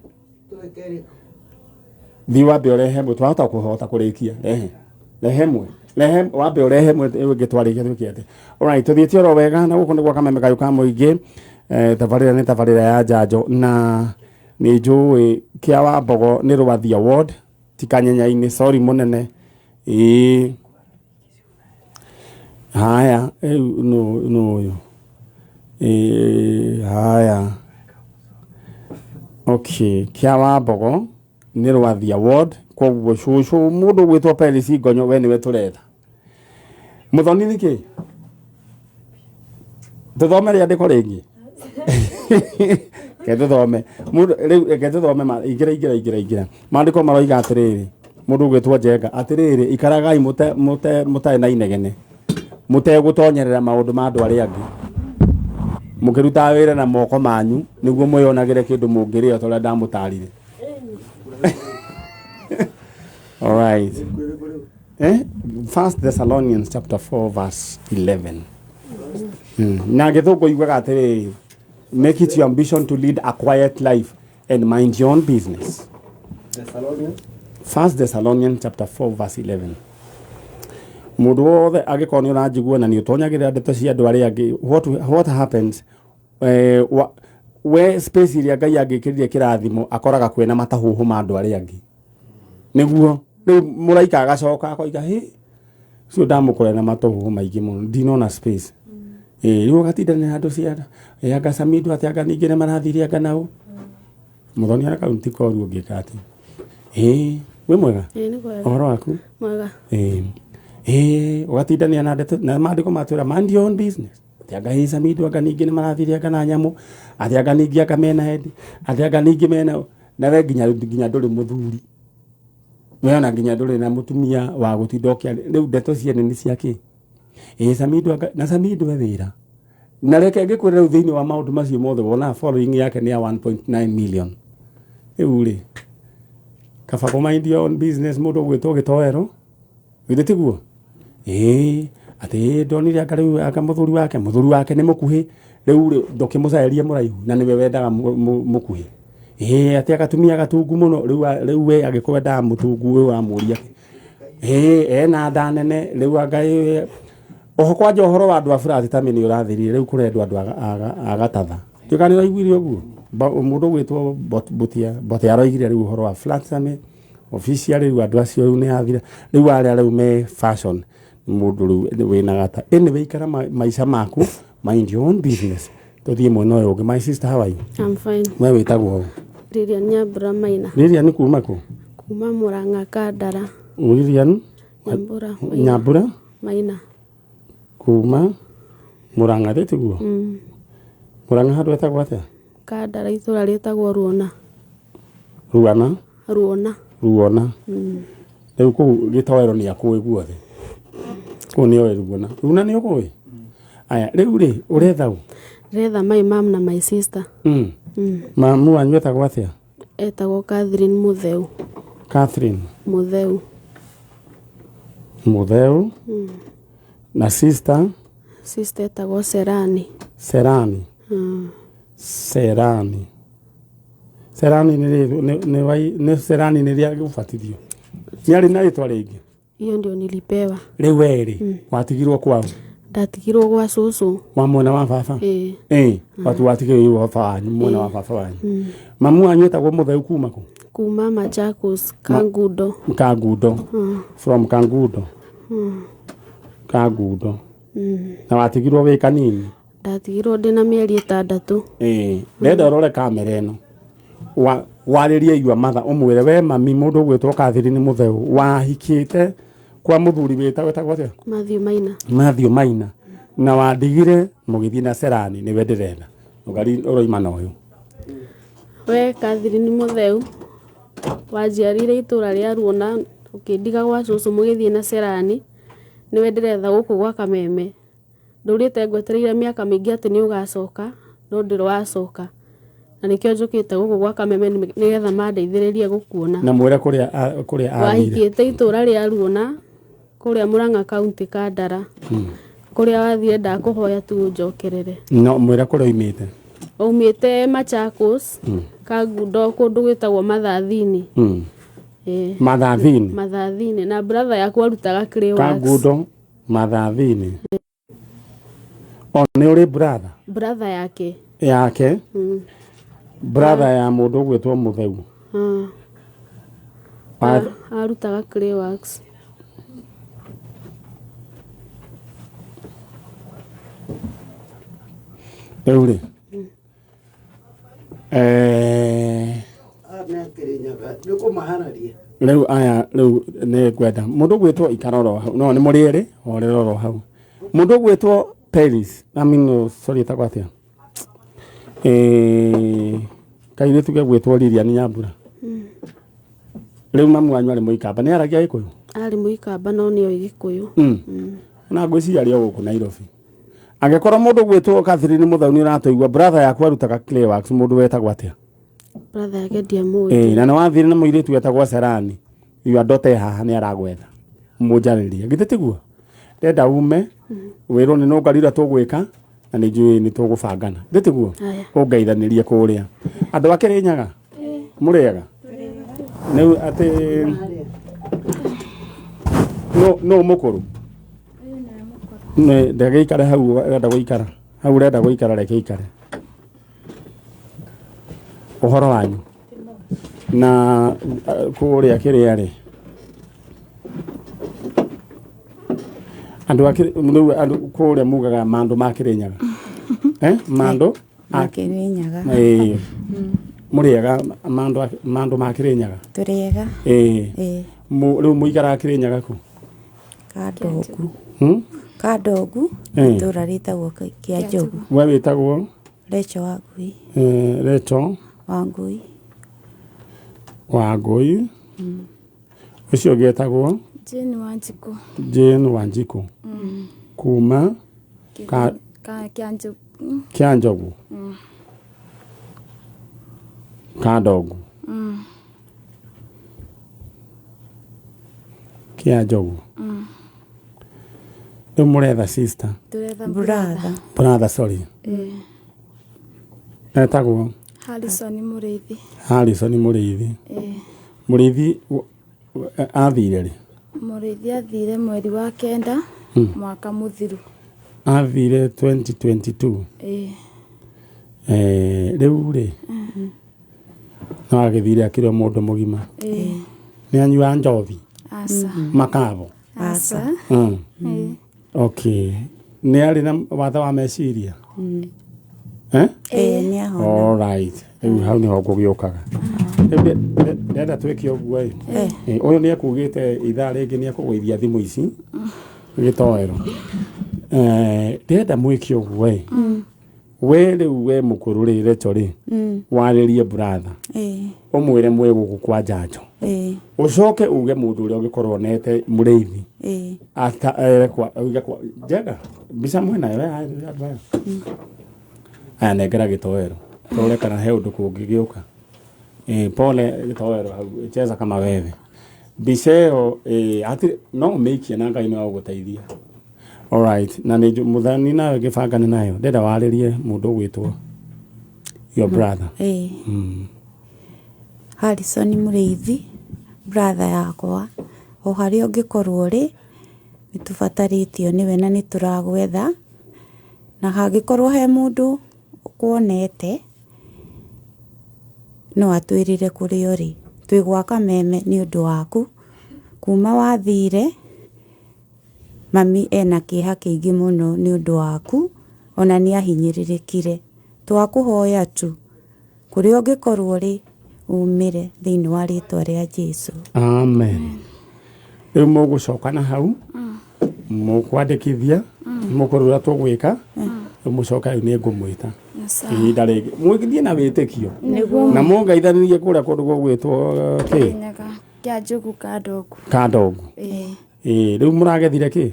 Thiĩ wambe ũrehe ĩmwe, twahota kũhota kũrĩkia. Rehe. Rehe ĩmwe. Rehe wambe ũrehe ĩmwe ĩyo ĩngĩ twarĩkia twĩke atĩa. All right, tũthiĩte oro wega na gũkũ nĩ gwa Kameme Kayũ ka Mũingĩ. Tabarĩra nĩ tabarĩra ya njanjo na nĩ njũĩ kĩa wa Mbogo nĩ Rwathia ward ti Kanyenya-inĩ, sorry mũnene. Ĩĩ. Haya, rĩu nũ ũyũ? Ĩĩ, haya. Okay, kĩa wa Mbogo nĩ Rwathia ward, koguo cũcũ mũndũ ũgwĩtwo Peris Ngonyo we nĩwe tũretha. Mũthoni nĩ kĩ? Tũthome rĩandĩko rĩngĩ? Reke tũthome. Mũndũ rĩu reke tũthome ma ingĩra ingĩra ingĩra ingĩra. Maandĩko maroiga atĩrĩrĩ, mũndũ ũgwĩtwo Njenga, atĩrĩrĩ ikaragai mũte mũte mũtarĩ na inegene. Mũtegũtonyerera maũndũ ma andũ arĩa angĩ. Mũkĩrutaga wĩra na moko manyu nĩguo mwĩyonagĩre kĩndũ mũngĩrĩa ta ũrĩa ndamũtarire. All right. First Thessalonians chapter 4 verse 11. Na gĩthũngũ yugaga atĩrĩrĩ, make it your ambition to lead a quiet life and mind your own business. Thessalonians? First Thessalonians chapter 4 verse 11. Mũndũ wothe angĩkorwo nĩ ũranjigua na nĩ ũtonyagĩrĩra ndeto cia andũ arĩa angĩ, what happens? We space ĩrĩa Ngai angĩkĩrire kĩrathimo akoraga kwĩna matahũhũ ma andũ arĩa angĩ. Nĩguo rĩu mũraika agacoka akoiga, hĩ, Ũcio ndamũkora na matũhũhũ maingĩ mũno ndinona space. Ĩĩ rĩu ũgatindanĩra andũ ciana ĩ anga Samido atĩ anga ningĩ nĩ marathire anga nao. Mũthoni areka rĩu ti koru ũngĩka atĩ. Ĩĩ wĩ mwega? Ĩĩ nĩ kwega. Ũhoro waku? Mwega. Ĩĩ. Ĩĩ ũgatindania na ndeto na maandĩko matwĩra mind your own business. Atĩ anga ĩ Samido anga ningĩ nĩ marathire anga na nyamũ atĩ anga ningĩ anga mena endi atĩ anga ningĩ mena na we nginya nginya ndũrĩ mũthuri. We ona nginya ndũrĩ na mũtumia wa gũtinda ũkĩaria rĩu ndeto ciene nĩ cia kĩ? Ĩĩ Samido anga na Samido e wĩra. Na reke ngĩkwĩre rĩu thĩinĩ wa maũndũ macio mothe wonaga following yake nĩ ya 1.9 million. Rĩu rĩ kaba kũ mind your own business mũndũ ũgwĩtwo gĩtoero githĩ tiguo? Ĩĩ atĩ ndonire anga rĩu anga mũthuri wake mũthuri wake nĩ mũkuhĩ rĩu rĩ ndũkĩmũcaĩrie mũraihu na nĩwe wendaga mũkuhĩ. Ĩĩ atĩ agatumia gatungu mũno rĩu rĩu we angĩkorwo endaga mũtungu ũyũ ũramũria ĩĩ ena nda nene rĩu anga ĩ oho kwanja ũhoro wa andũ a flat tummy nĩ ũrathirire rĩu kũrendwo andũ a gatatha. Ndiũĩ kana nĩ ũraiguire ũguo? Mũndũ ũgwĩtwo Mbutia Mbote aroigire rĩu ũhoro wa flat tummy officially rĩu andũ acio rĩu nĩ athira rĩu arĩa rĩu me fashion mũndũ rĩu wĩna gata. Anyway ikara maica maku mind your own business. Tũthiĩ mwena ũyũ ũngĩ. My sister how are you? I'm fine. We wĩtagwo ũ? Lilian Nyambura Maina. Lilian kuma kũ? Kuma Murang'a Kandara. Lilian Nyambura Maina. Nyambura Maina. Kuma Murang'a thĩ tiguo? Murang'a handũ hetagwo atĩa? Kandara itũra rĩtagwo Ruona. Ruana? Ruona. Ruona. Rĩu kũu gĩtoero nĩ akũĩ guothe. Kũu nĩ oĩ Ruona. Ruona nĩ ũkũĩ? Aya, rĩu rĩ, ũretha ũ? Ndĩretha my mom na my sister. Mamu wanyu etagwo atĩa? Etagwo Catherine Mutheu. Catherine Mutheu. Mutheu. Na sister? Sister etagwo Serani. Serani. Serani. Serani nĩ nĩ Serani nĩ rĩa gũbatithio. Nĩ arĩ na rĩtwa rĩngĩ? Hiyo ndio nilipewa. Rĩu we rĩ, watigirwo kwao? Ndatigirwo gwa cũcũ. Wa mwena wa baba? Ĩĩ. Ĩĩ, watu watigirwo baba wanyu, mwena wa baba wanyu. Mamu wanyu etagwo Mutheu kuma kũ? Kuma Machakos, Kangundo. Kangundo. From Kangundo. Kangundo. Na watigirwo wĩ kanini? Ndatigirwo ndĩna mĩeri ĩtandatũ. Ĩĩ, ndenda ũrore kamera ĩno. Warĩrie your mother ũmwĩre we mami mũndũ ũgwĩtwo Catherine Mutheu wahikĩte kwa mũthuri wĩtagwo etagwo atĩa? Matthew Maina. Matthew Maina. Na wandigire mũgĩthiĩ na Serani nĩwe ndĩretha. Ũgari ũroima na ũyũ. We Catherine Mutheu wanjiarire itũra rĩa Ruona ũkĩndiga gwa cũcũ mũgĩthiĩ na Serani nĩwe ndĩretha gũkũ gwa Kameme. Ndũrĩte ngwetereire mĩaka mĩingĩ atĩ nĩ ũgacoka no ndũrĩ wacoka. Na nĩkĩo njũkĩte gũkũ gwa Kameme nĩgetha mandeithĩrĩrie gũkuona. Na mwĩre kũrĩa kũrĩa athire. Wahikĩte itũra rĩa Ruona kũrĩa Murang'a County Kandara. Kũrĩa wathire ndakũhoya tu ũnjokerere. No mwĩre kũrĩa oimĩte. Aumĩte Machakos, Kangundo kũndũ gwĩtagwo Mathathini. Mathathini. Mathathini na brother yakwa arutaga clay works. Kangundo Mathathini. O nĩ ũrĩ brother? Brother yake. Yake? Brother ya mũndũ ũgwĩtwo Mutheu. Arutaga clay works. Rĩu rĩ. Rĩu aya rĩu nĩ ngwenda mũndũ ũgwĩtwo ikara oro hau no nĩ mũrĩ erĩ horera oro hau mũndũ ũgwĩtwo Paris I mean sorry etagwo atĩa kairĩtu gegwĩtwo Lilian Nyambura rĩu mamu wanyu arĩ mũikamba nĩ aragia Gĩkũyũ Arĩ mũikamba no nĩ oĩ Gĩkũyũ. Na ngwĩciria arĩ o gũkũ Nairobi angĩkorwo mũndũ ũgwĩtwo Catherine Mutheu nĩ ũratũigua brother yaku arutaga clay works mũndũ wetagwo atĩa? Brother yake ndiamũĩ. Na nĩ wathire na mũirĩtu wetagwo Serani your daughter haha nĩ aragwetha mũnjarĩrie githĩ tiguo ndenda ume wĩrwo nĩ nũngarira tũgwĩka na nĩ njũĩ nĩ tũgũbangana githĩ tiguo ũngeithanĩrie kũrĩa andũ a Kĩrĩnyaga mũrĩega rĩu atĩ no mũkũrũ nĩ ndagĩikare hau ũrenda gũikara hau ũrenda gũikara reke ikare ũhoro wanyu na kũrĩa kĩrĩa rĩ Andũ a rĩu andũ kũrĩa mugaga mandũ ma Kĩrĩnyaga. Eh? Mandũ a Makĩrĩnyaga. Ĩĩ. Mũrĩega mandũ mandũ ma Kĩrĩnyaga. Tũrĩega. Ĩĩ. Ĩĩ. Rĩu mũikaraga Kĩrĩnyaga kũ? Kandongu. Kandongu, itũra rĩtagwo Kĩa Njogu. We wĩtagwo? Recho wa Ngui. Recho wa Ngui. Wa Ngui. Ũcio ũngĩ etagwo? Jane Wanjikũ. Jane Wanjikũ. Kuma ka Kĩa Njogu. Kĩa Njogu. Kandongu. Kĩa Njogu. Rĩu mũretha sister? Tũretha brother. Brother, sorry. Etagwo? Harrison Mũrĩithi. Harrison Mũrĩithi. Mũrĩithi athire rĩ? Mũrĩithi athire mweri wa kenda mwaka mũthiru. Athire 2022. Ĩĩ. Rĩu rĩ no agĩthire akĩrĩ o mũndũ mũgima. Ĩĩ. Nĩ anyua njohi? Aca. Makabo? Aca. Ĩĩ. Okay. Nĩ arĩ na wathe wa meciria? Eh? Ĩĩ, nĩ ahona. All right. Rĩu hau nĩho ngũgĩũkaga. Rĩu ndĩrenda twĩke ũguo ĩ. Ũyũ nĩ ekugĩte ithaa rĩngĩ nĩ ekũgũithia thimũ ici gĩtoero. Ndĩrenda mwĩke ũguo ĩ. We rĩu we mũkũrũ rĩ Recho rĩ warĩrie brother. Ũmwĩre mwĩ gũkũ kwa njanjo. Ũcoke uge mũndũ ũrĩa ũngĩkorwo onete mũrĩithi. Ata ere kwa uge kwa njega mbica mwĩnayo andũ aya. Aya nengera gĩtoero. Tũrore kana he ũndũ kũngĩgĩũka. Pole gĩtoero hau cheza kama wewe. Mbica ĩyo hatirĩ no ũmĩikie na Ngai no agũteithia. All right, na nĩ mũthani nawe ngĩbangane nayo. Ndĩrenda warĩrie mũndũ ũgwĩtwo your brother. Harrison Mũrĩithi, brother yakwa, o harĩa ũngĩkorwo ũrĩ, nĩ tũbatarĩtio nĩwe na nĩ tũragwetha. Na hangĩkorwo he mũndũ ũkuonete, no atwĩrĩre kũrĩa ũrĩ. Twĩ gwa Kameme nĩ ũndũ waku. Kuma wathire, mami ena kĩeha kĩingĩ mũno nĩ ũndũ waku, ona nĩ ahinyĩrĩrĩkire. Twakũhoya tu, kũrĩa ũngĩkorwo ũrĩ, umĩre thĩinĩ wa rĩtwa rĩa Jesu. Amen. Rĩu mũgũcoka na hau mũkwandĩkithia mũkũrora tũgwĩka rĩu mũcoka rĩu nĩ ngũmwĩta ihinda rĩngĩ mũgĩthiĩ na wĩtĩkio na mũngeithanĩrie kũrĩa kũndũ gũgwĩtwo kĩ Kĩa Njogu Kandongu. Kandongu. Ĩĩ. Rĩu mũragethire kĩ?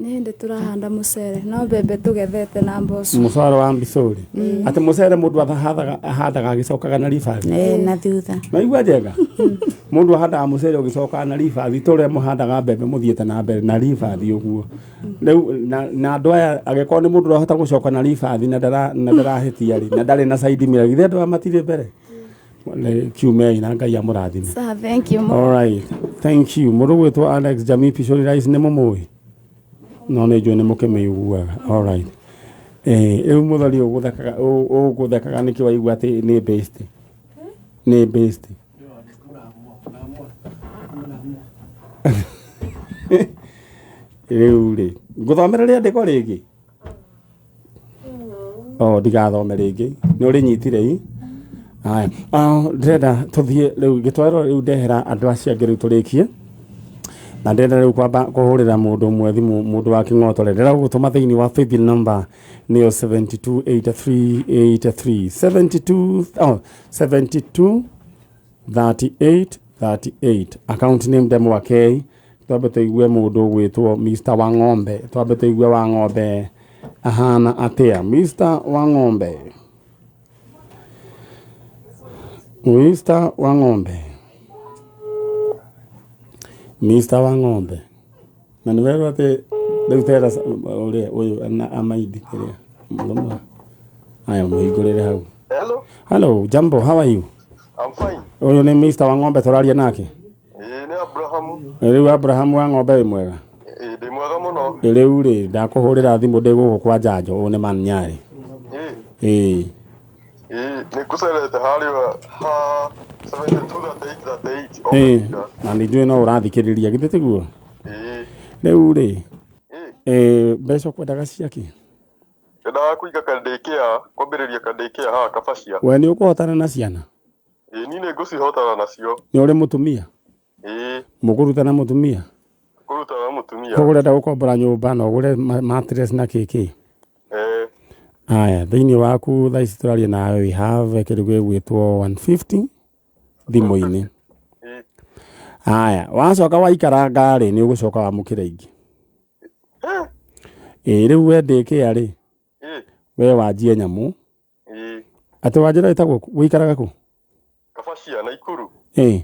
Nĩ hĩndĩ tũrahanda mũcere no mbembe tũgethete na mboco. Mũcere wa mbicũri. Atĩ mũcere mũndũ ahandaga agĩcokaga na ribathi. Na thutha. Maigua njega? Mũndũ ahandaga mũcere ũgĩcokaga na ribathi ta ũrĩa mũhandaga mbembe mũthiĩte na mbere na ribathi ũguo. Rĩu na andũ aya angĩkorwo nĩ mũndũ ũrahota gũcoka na ribathi na ndarahĩtia rĩ na ndarĩ na side mirror githĩ andũ aya matirĩ mbere? Kiumei na Ngai amũrathime. Sir, thank you. All right. Thank you. Mũndũ gwĩtwo Alex Jamii Pishori Rice nĩ mũmũĩ? No nĩ njũĩ nĩ mũkĩmĩiguaga. All right. Rĩu mũthoni ũgũthekaga nĩkĩ waigua atĩ nĩ based? Nĩ based. Rĩu rĩ, ngũthomere rĩandĩko rĩngĩ? Oh, ndigathome rĩngĩ. Nĩ ũrĩnyitire i? Haya. Ndĩrenda tũthiĩ rĩu gĩtwaro rĩu ndehera andũ acio angĩ rĩu tũrĩkie. Na ndĩrenda rĩu kwamba kũhũrĩra mũndũ ũmwe thimũ mũndũ wa kĩng'otore. Ndĩrenda gũgũtũma thĩinĩ wa paybill number nĩyo 728383 72 oh, 72 38 38 account name Ndemwa K. Twambe tũigue mũndũ ũgwĩtwo Mr Wang'ombe. Twambe tũigue Wang'ombe ahana atĩa. Mr Wang'ombe. Mr Wang'ombe. Mr Wang'ombe. Na nĩ werwo atĩ rĩu tera ũrĩa ũyũ na amaindi kĩrĩa. Mũthoma. Aya mũhingũrĩre hau. Hello. Hello, jambo, how are you? I'm fine. Ũyũ nĩ Mr Wang'ombe tũraria nake. Ĩĩ nĩ Abraham. Rĩu Abraham Wang'ombe wĩ mwega? Ĩĩ ndĩ mwega mũno. Rĩu rĩ ndakũhũrĩra thimũ ndĩ gũkũ kwa njanjo ũyũ nĩ man Nyarĩ. Ĩĩ. Ĩĩ. Ĩĩ nĩ ngũcerete harĩa ha 72 38 Ĩĩ na nĩ njũĩ no ũrathikĩrĩria githĩ tiguo? Ĩĩ. Rĩu rĩ Mbeca ũkwendaga ciakĩ? Ndendaga kũiga ka daycare, kwambĩrĩria ka daycare haha Kabacia. We nĩ ũkũhotana na ciana? Ĩĩ niĩ nĩ ngũcihotana nacio. Nĩ ũrĩ mũtumia? Ĩĩ. Mũkũruta na mũtumia? Kũruta na mũtumia. Koguo ũrenda gũkombora nyũmba na ũgũre mattress na kĩkĩ? Ĩĩ. Aya, thĩinĩ waku thaa ici tũraria nawe we have kĩndũ gĩgwĩtwo 150 thimũ-inĩ. Ĩĩ. Aya, wacoka waikaranga rĩ, nĩ ũgũcoka wamũkĩre ingĩ. Ĩĩ, rĩu we daycare rĩ, Ĩĩ. we wanjie nyamũ. Ĩĩ. Atĩ wanjĩra wĩtagwo kũ? Wĩikaraga kũ? Kabacia, Naikuru. Ĩĩ.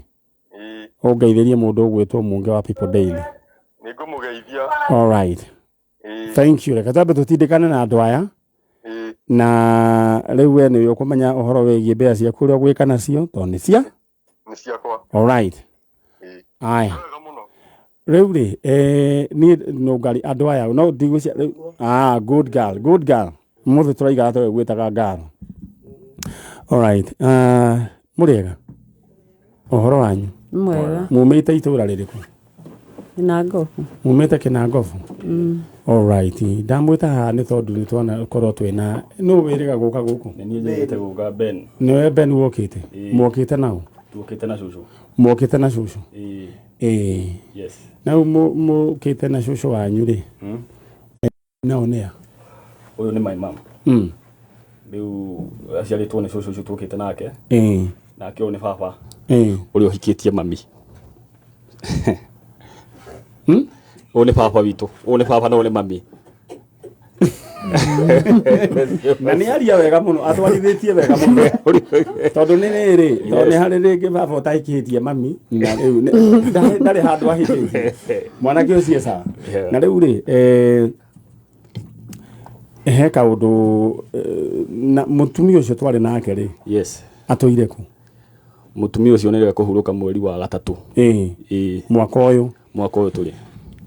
Ĩĩ. Ũngeithĩrie mũndũ ũgwĩtwo Mũnge wa People Daily. Nĩ ngũmũgeithia. All right. Ĩĩ. Thank you. Reke twambe tũtindĩkane na andũ aya. Ĩĩ. Na rĩu we nĩwe ũkũmenya ũhoro wĩgiĩ mbeca ciaku ũrĩa ũgwĩka nacio tondũ nĩ cia. Nĩ ciakwa. All right. Ĩĩ. Aya. Wega mũno. Rĩu rĩ, niĩ nũngari andũ aya no ndigwĩcia rĩu. Ah, good girl, good girl. Mũthĩ tũraigara tũwe gwĩtaga girl. All right. Mũrĩega? Ũhoro wanyu? Mwega. Mumĩte itũra rĩrĩkũ? Kĩnangobu. Mumĩte Kĩnangobu? All right. Ndamwĩta haha nĩ tondũ nĩ twona korwo twĩna nũ wĩrĩga gũka gũkũ? Nĩ niĩ njũkĩte gũka Ben. Nĩwe Ben wokĩte? Ĩĩ. Mwokĩte naũ? Tuokĩte na cũcũ. Mwokĩte na cũcũ? Ĩĩ. Ĩĩ. Yes. Na rĩu mũkĩte na cũcũ wanyu rĩ? Nao nĩa? Ũyũ nĩ my mom. Rĩu aciarĩtwo nĩ cũcũ ũcio tuokĩte nake. Ĩĩ. Nake ũyũ nĩ baba. Ĩĩ. Ũrĩa ũhikĩtie mami. Ũyũ nĩ baba witũ. Ũyũ nĩ baba na ũyũ nĩ mami. Na nĩ aria wega mũno, atwarithĩtie wega mũno. Tondũ nĩ rĩrĩ, tondũ nĩ harĩ rĩngĩ baba ũtahikĩtie mami, na rĩu ndarĩ handũ ahikĩtie. Mwanake ũcio sawa. Na rĩu rĩ, he kaũndũ na mũtumia ũcio twarĩ nake rĩ. Yes. Atũire kũ? Mũtumia ũcio nĩ kũhurũka mweri wa gatatũ. Ĩĩ. Ĩĩ. Mwaka ũyũ. Mwaka ũyũ tũrĩ.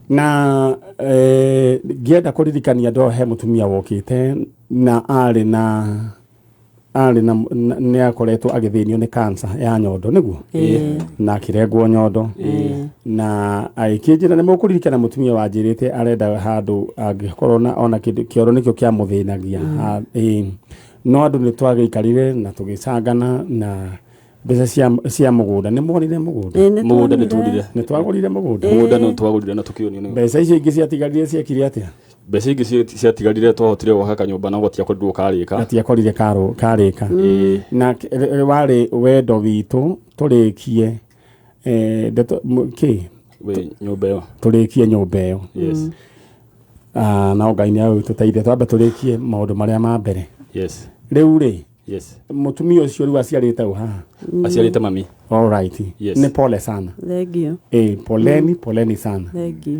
Na ngĩenda kũririkania andũ he mũtumia wokĩte na arĩ na nĩ akoretwo agĩthĩnio nĩ cancer ya nyondo nĩguo? Ĩĩ. Na akĩrengwo nyondo. Na agĩkĩnjĩra nĩ mũkũririkana mũtumia wanjĩrĩte arenda handũ angĩkorwo na ona kĩndũ kĩoro nĩkĩo kĩamũthĩnagia. Ĩĩ. No andũ nĩ twagĩikarire na tũgĩcangana na mbeca cia mũgũnda. Nĩ mwonire mũgũnda? Ĩĩ, nĩ Mũgũnda nĩ tuonire. tuonire. Nĩ twagũrire mũgũnda? Mũgũnda nĩ twagũrire na tũkĩonio nĩ Mbeca icio ingĩ ciatigarire ciekire atĩa? Mbeca ingĩ ciatigarire twahotire gwaka kanyũmba na gatiakorirwo karĩka. Gatiakorire karĩka. Ĩĩ. Na warĩ wendo witũ tũrĩkie ndeto kĩ? We nyũmba ĩyo. Tũrĩkie nyũmba ĩyo. Yes. No Ngai nĩ agũtũteithia twambe tũrĩkie maũndũ marĩa ma mbere. Yes. Rĩu rĩ, Yes. mũtumia ũcio rĩu aciarĩte ũ haha? Aciarĩte mami. All right. Yes. Nĩ pole sana. Thank you. Poleni, poleni sana. Thank you.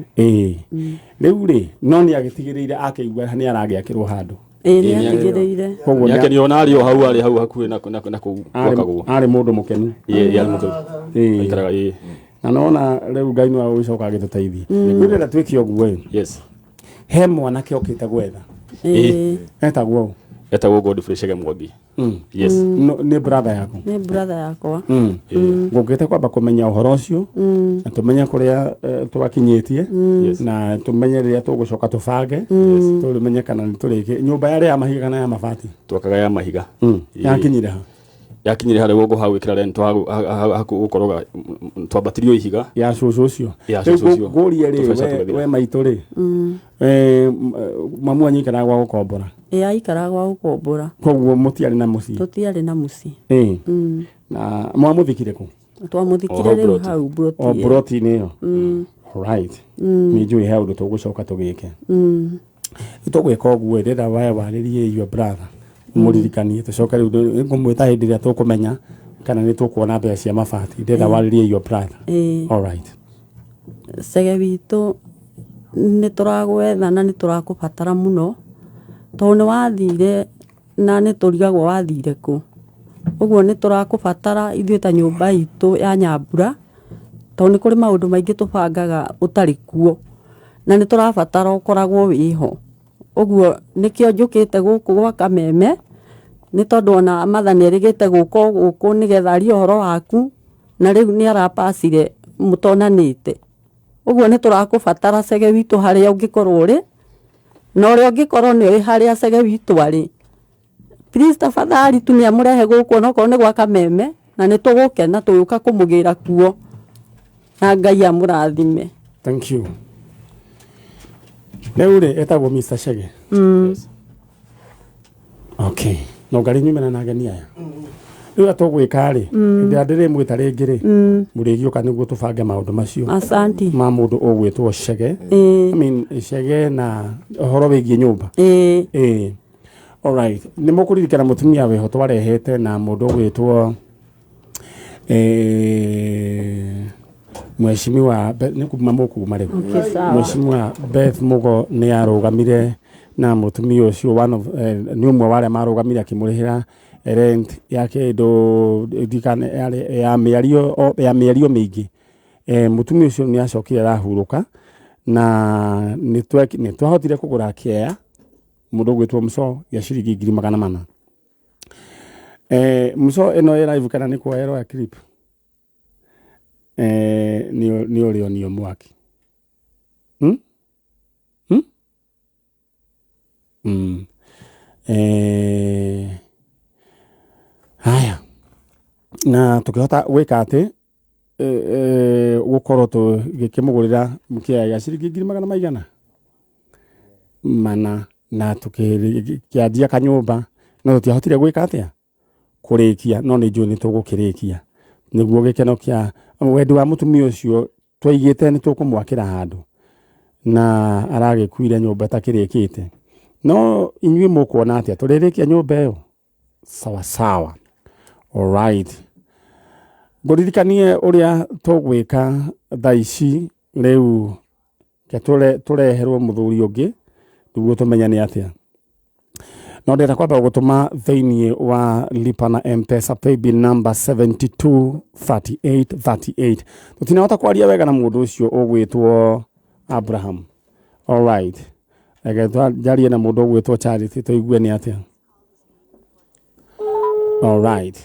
Rĩu rĩ, no nĩ agĩtigĩrĩire akĩigua nĩ aragĩakĩrwo handũ. Ĩĩ, nĩ atigĩrĩire. Koguo nĩ Nĩakenio ona arĩ o hau arĩ hau hakuhĩ na kũu gwakagwo. Arĩ mũndũ mũkenu. Ĩĩ, arĩ mũkenu. Ĩĩ. Aikaraga ĩĩ. Na nona rĩu Ngai no agũcoka agĩtũteithie. Rĩu ndĩrenda twĩke ũguo ĩ. Yes. He mwanake okĩte gwetha. Ĩĩ. Etagwo ũ? Etagwo Godfrey Chege Mwangi. Yes. Nĩ brother yaku? Nĩ brother yakwa. Ngũkĩte kwamba kũmenya ũhoro ũcio na tũmenye kũrĩa twakinyĩtie na tũmenye rĩrĩa tũgũcoka tũbange tũmenye kana nĩ tũrĩkie nyũmba yarĩ ya mahiga kana ya mabati. Twakaga ya mahiga. Yakinyire ha? Yakinyire harĩa guoko ha gwĩkĩra rent gũkoroga twambatirio ihiga. Ya cũcũ ũcio. Ya Rĩu cũcũ ũcio. Ngũrie rĩ, Tũbeca tũgathira. we maitũ rĩ, mamu wanyu aikaraga gwa gũkombora? Ĩĩ, aikaraga gwa gũkombora. Koguo mũtiarĩ na mũciĩ? Tũtiarĩ na mũciĩ. Ĩĩ. Na mwamũthikire kũ? Twamũthikire rĩu hau mburoti O ĩyo. mburoti-inĩ ĩyo? Right. Nĩ njũĩ he ũndũ tũgũcoka tũgĩke. Tũgwĩka ũguo ndĩrenda we warĩrie your brother mũririkanie tũcoke rĩu ngũmwĩta hĩndĩ ĩrĩa tũkũmenya kana nĩ tũkuona mbeca cia mabati. Ndĩrenda warĩrie your brother. Ĩĩ. All right. Cege witũ nĩ tũragwetha na nĩ tũrakũbatara mũno tondũ nĩ wathire na nĩ tũrigagwo wathire kũ. Ũguo nĩ tũrakũbatara ithuĩ ta nyũmba itũ ya Nyambura tondũ nĩ kũrĩ maũndũ maingĩ tũbangaga ũtarĩ kuo na nĩ tũrabatara ũkoragwo wĩho. Ũguo nĩkĩo njũkĩte gũkũ gwa Kameme nĩ tondũ ona Martha nĩ erĩgĩte gũka o gũkũ nĩgetha arie ũhoro waku na rĩu nĩ arapacire mũtonanĩte. Ũguo nĩ tũrakũbatara Chege witũ harĩa ũngĩkorwo ũrĩ Na ũrĩa ũngĩkorwo nĩ ũĩ harĩa Chege witũ arĩ, please tafadhali tu nĩ amũrehe gũkũ onokorwo nĩ gwa Kameme, na nĩ tũgũkena tũgĩũka kũmũgĩra kuo, na Ngai amũrathime. Thank you. Rĩu rĩ etagwo Mr. Chege. Okay. No ngarĩ nyumĩra na ageni aya. Rĩu atũgwĩka rĩ, hĩndĩ ĩrĩa ndĩrĩmwĩta rĩngĩ rĩ, mũrĩgĩũka nĩguo tũbange maũndũ macio. Asanti. Ma mũndũ ũgwĩtwo Chege. I mean, Chege na ũhoro wĩgiĩ nyũmba. Ĩĩ. Alright. Nĩ mũkũririkana mũtumia wĩho twarehete na mũndũ ũgwĩtwo Mheshimiwa nĩ kuma mũkuma rĩu. Okay, sawa. Mheshimiwa Beth Mugo nĩ arũgamire na mũtumia ũcio one of, nĩ ũmwe wa arĩa marũgamire akĩmũrĩhĩra rent ya kĩndũ ndikane yarĩ ya mĩario ya mĩario mĩingĩ. Mũtumia ũcio nĩ acokire arahurũka na nĩ twahotire kũgũra kĩea mũndũ ũgwĩtwo Muso gĩa ciringi 400,000. Muso ĩno ĩ live kana nĩ kuoya ĩroya clip? Nĩ ũrĩonio mwaki. Haya. Na tũkĩhota gwĩka atĩ gũkorwo tũgĩkĩmũgũrĩra kĩea gĩa ciringi ngiri magana maigana mana, na tũkĩanjia kanyũmba, no tũtiahotire gwĩka atĩa kũrĩkia, no nĩ njũĩ nĩ tũgũkĩrĩkia nĩguo gĩkeno kĩa wendi wa mũtumia ũcio twaigĩte nĩ tũkũmwakĩra handũ na aragĩkuire nyũmba ĩtakĩrĩkĩte. No inyuĩ mũkuona atĩa tũrĩrĩkia nyũmba ĩyo? Sawa sawa. Alright. Ngũririkanie ũrĩa tũgwĩka thaa ici rĩu ke tũreherwo mũthuri ũngĩ nĩguo tũmenye nĩ atĩa. No ndĩrenda kwamba gũtũma thĩinĩ wa Lipa na M-Pesa paybill number 723838. Tũtinahota kwaria wega na mũndũ ũcio ũgwĩtwo Abraham. Alright. Reke njarie na mũndũ ũgwĩtwo Charity tũigue nĩ atĩa. Alright.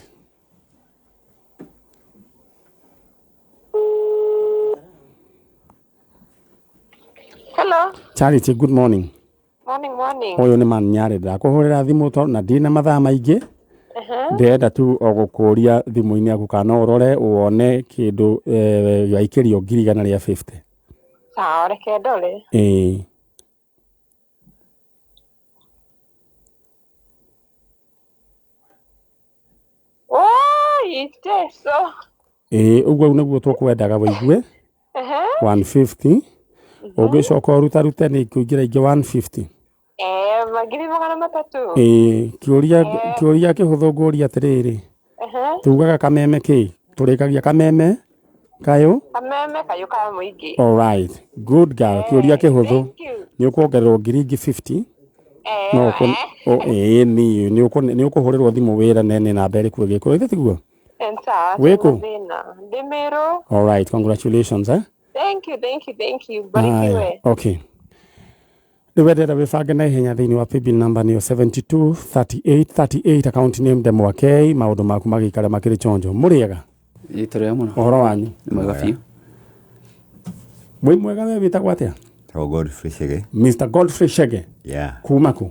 Hello. Charity, good morning. Morning, morning. Ũyũ nĩ man Nyarĩ, ndakũhũrĩra thimũ tondũ na ndina mathaa maingĩ. Ndĩrenda tu o gũkũria thimũ-inĩ yaku kana no ũrore wone kĩndũ gĩaikĩrio 150,000. Sawa, reke ndore. Ĩĩ. Oi, Jesu. Ĩĩ, ũguo nĩguo tũkwendaga wĩigue. 150. Ũngĩcoka ũrutarute nĩ ikũingĩra ingĩ 150. 300,000. Ĩĩ, kĩũria kĩhũthũ ngũria atĩrĩrĩ. Tugaga kameme kĩ? Tũrĩkagia kameme kayũ? Kameme kayũ ka mũingĩ. All right. Good girl. Kĩũria kĩhũthũ. Nĩ ũkuongererwo ngiri ingĩ 50. No ĩĩ, nĩ ũkũhũrĩrwo thimũ wĩra nene namba ĩrĩkũ ĩgĩkũrwo. Ithe tiguo? Sawa. Wĩkũ? Ndĩ Meru. All right, congratulations, eh? Thank you, thank you, thank you. Barikiwe. Okay. Rĩu ndĩrenda wĩbange na ihenya thĩinĩ wa paybill number nĩyo 723838 account name Ndemwakei, maũndũ maku magĩikare makĩrĩ chonjo. Mũrĩega? Ĩĩ, tũrĩ mũno. Ũhoro wanyu? Nĩ mwega biũ. Mwĩ mwega we wĩtagwo atĩa? Tagwo Godfrey Chege. Mr. Godfrey Chege. Yeah. Kuma kũ?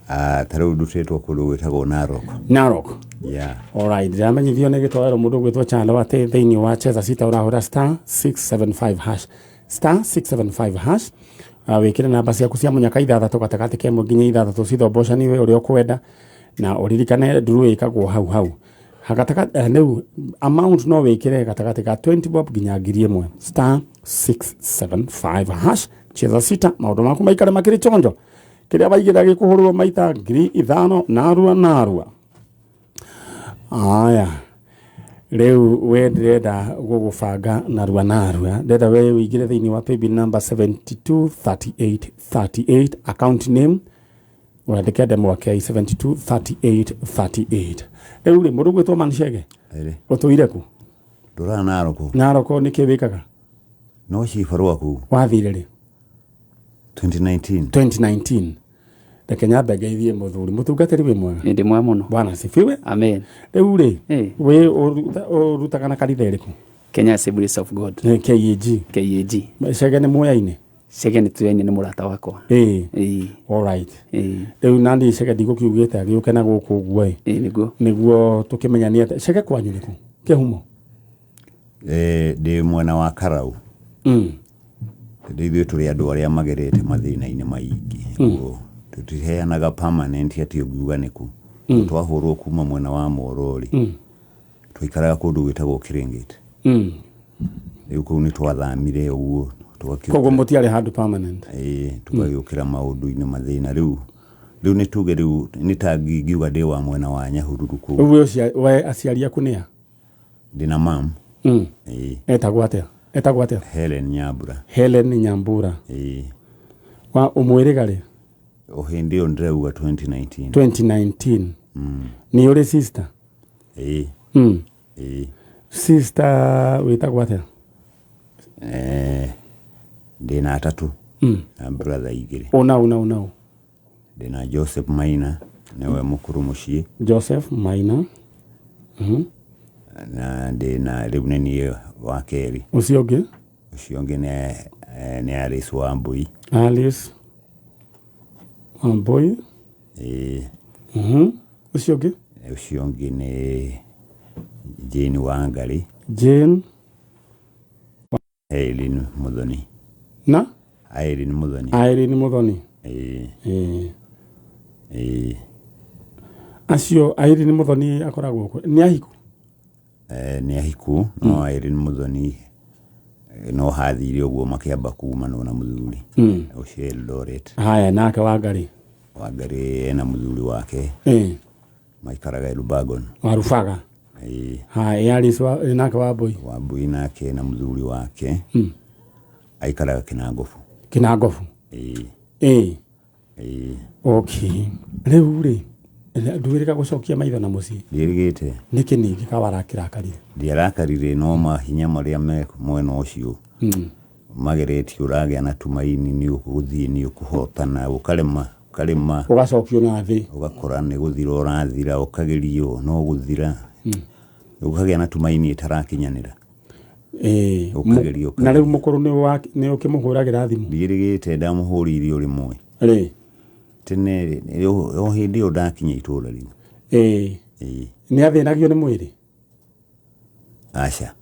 Ta rĩu ndutĩtwo kũndũ gwĩtagwo Narok. Narok. Yeah. Alright, ndĩramenyithio nĩ gĩtoero mũndũ ũgwĩtwo Chalo atĩ thĩinĩ wa Cheza Sita ũrahũra star 675 hash. Star 675 hash. Wĩkĩre namba ciaku cia mũnyaka ithathatũ gatagatĩ ka ĩmwe nginya ithathatũ cithomboca-niwe ũrĩa ũkwenda na ũririkane nduru ĩkagwo hau hau. Gatagatĩ rĩu amount no wĩkĩre gatagatĩ ka 20 bob nginya 1000. Star 675 hash. Cheza Sita maũndũ maku maikare makĩrĩ chonjo. Kĩrĩa waigĩra gĩkũhũrwo maita 5,000 narua narua. Aya. Rĩu we ndĩrenda gũgũbanga narua narua. Ndĩrenda we ũingĩre thĩinĩ wa paybill number 723838 account name wandĩke Ndemwakei 723838. Rĩu rĩ mũndũ ũgwĩtwo Manchege ũtũire kũ? Ndũraga Narok. Narok nĩkĩ wĩkaga? No cibarũa kũu. Wathire rĩ? 2019. 2019. Reke nyambe ngeithie mũthuri. Mũtungatĩri wĩ mwega? Nĩ ndĩ mwega mũno. Bwana asifiwe. Amen. Rĩu rĩ, wĩ ũrutaga na kanitha ĩrĩkũ? Kenya Assemblies of God. KAG. KAG. Chege nĩ muoyaine? Chege nĩ tũyaine nĩ mũrata wakwa. Ĩĩ. Ĩĩ. Alright. Ĩĩ. Rĩu nani Chege ndigũkiugĩte agĩũke na gũkũ ũguo ĩ. Ĩĩ nĩguo. Nĩguo tũkĩmenyanie atĩ Chege kwanyu nĩkũ? Kĩhumo? Eh, ndĩ mwena wa Karau. Tondũ ithuĩ tũrĩ andũ arĩa magerete mathĩna-inĩ maingĩ. Ũguo tũtiheanaga permanent atĩ ũngiuga nĩkũ. Twahũrwo kuma mwena wa Moro rĩ, twaikaraga kũndũ gwĩtagwo Kĩrĩngĩti. Rĩu kũu nĩ twathamire ũguo tũgakĩũkĩra. Koguo mũtiarĩ handũ permanent. Ĩĩ, tũgagĩũkĩra maũndũ-inĩ mathĩna rĩu rĩu nĩ tuge rĩu nĩ ta ngingiuga ndĩ wa mwena wa Nyahururu kũu. Rĩu we we aciari aku nĩ a? Ndĩna mam. Ĩĩ. Etagwo atĩa? Etagwo atĩa? Helen Nyambura. Helen Nyambura. Ĩĩ. Wa ũmwĩrĩga rĩ? O hĩndĩ ĩyo ndĩrauga 2019. 2019. Nĩ ũrĩ sister? Ĩĩ. Ĩĩ. Sister wĩtagwo atĩa? Eh, ndĩna atatũ na brother igĩrĩ. Ũna ũna ũna ũ? Ndĩna Joseph Maina nĩwe mũkũrũ mũciĩ. Joseph Maina. Na ndĩna rĩu nĩ niĩ wa kerĩ. Ũcio ũngĩ? Ũcio ũngĩ nĩ nĩ Alice Wambui. Alice Wambui. Ĩĩ. Ũcio ũngĩ? Ũcio ũngĩ nĩ Jane Wangari. Jane Irene Muthoni. Na? Irene Muthoni. Irene Muthoni. Ĩĩ. Ĩĩ. Ĩĩ. Acio Irene Muthoni akoragwo kũ? Nĩ ahiku? Eh, nĩ ahiku no Irene Muthoni no hathire ũguo makĩamba kumanwo na mũthuri ũcio Eldoret. Haya nake Wangari. Wangari ena mũthuri wake. Ĩĩ. Maikaraga Elbagon. Warubaga. Ĩĩ. Haya Alice wa, nake Wambui. Wambui nake ena mũthuri wake. Aikaraga Kinangofu. Kinangofu. Ĩĩ. Ĩĩ. Ĩĩ. Okay. Rĩu rĩ ndwĩrĩga gũcokia maitho na mũciĩ. Ndiĩrĩgĩte. Nĩkĩ ningĩ kawarakĩrakarire? Ndiarakarire no mahinya marĩa me mwena ũcio mageretie ũragĩa na tumaini nĩ ũgũthiĩ nĩ ũkũhotana ũkarema ũkarema ũgacokio na thĩ ũgakora nĩ gũthira ũrathira ũkagerio no gũthira ũkagĩa na tumaini ĩtarakinyanĩra. Ĩĩ. Ũkagerio Na rĩu mũkũrũ nĩ ũkĩmũhũragĩra thimũ? Ndiĩrĩgĩte ndamũhũrĩire o rĩmwe. Rĩ? Tene o hĩndĩ ĩyo ndakinya itũũra rĩu. Ĩĩ. Ĩĩ. Nĩ athĩnagio nĩ mwĩrĩ? Aca.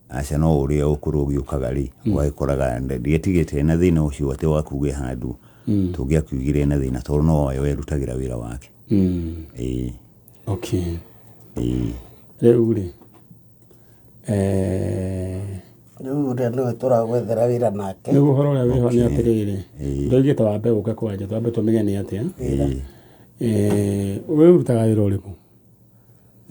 Aca no ũrĩa ũkũrũ ũgĩũkaga rĩ ũgagĩkoraga ndietigĩte na thĩna ũcio atĩ wa kuge handũ tũngĩakiugire na thĩna tondũ no we werutagĩra wĩra wake. Ĩĩ. Okay. Ĩĩ. Rĩu rĩ Rĩu ũrĩa nĩwe tũragwethera wĩra nake. Rĩu ũhoro ũrĩa wĩho nĩ atĩrĩrĩ, ndoigĩte wambe ũke kwanja twambe tũmenye nĩ atĩa. We ũrutaga wĩra ũrĩkũ?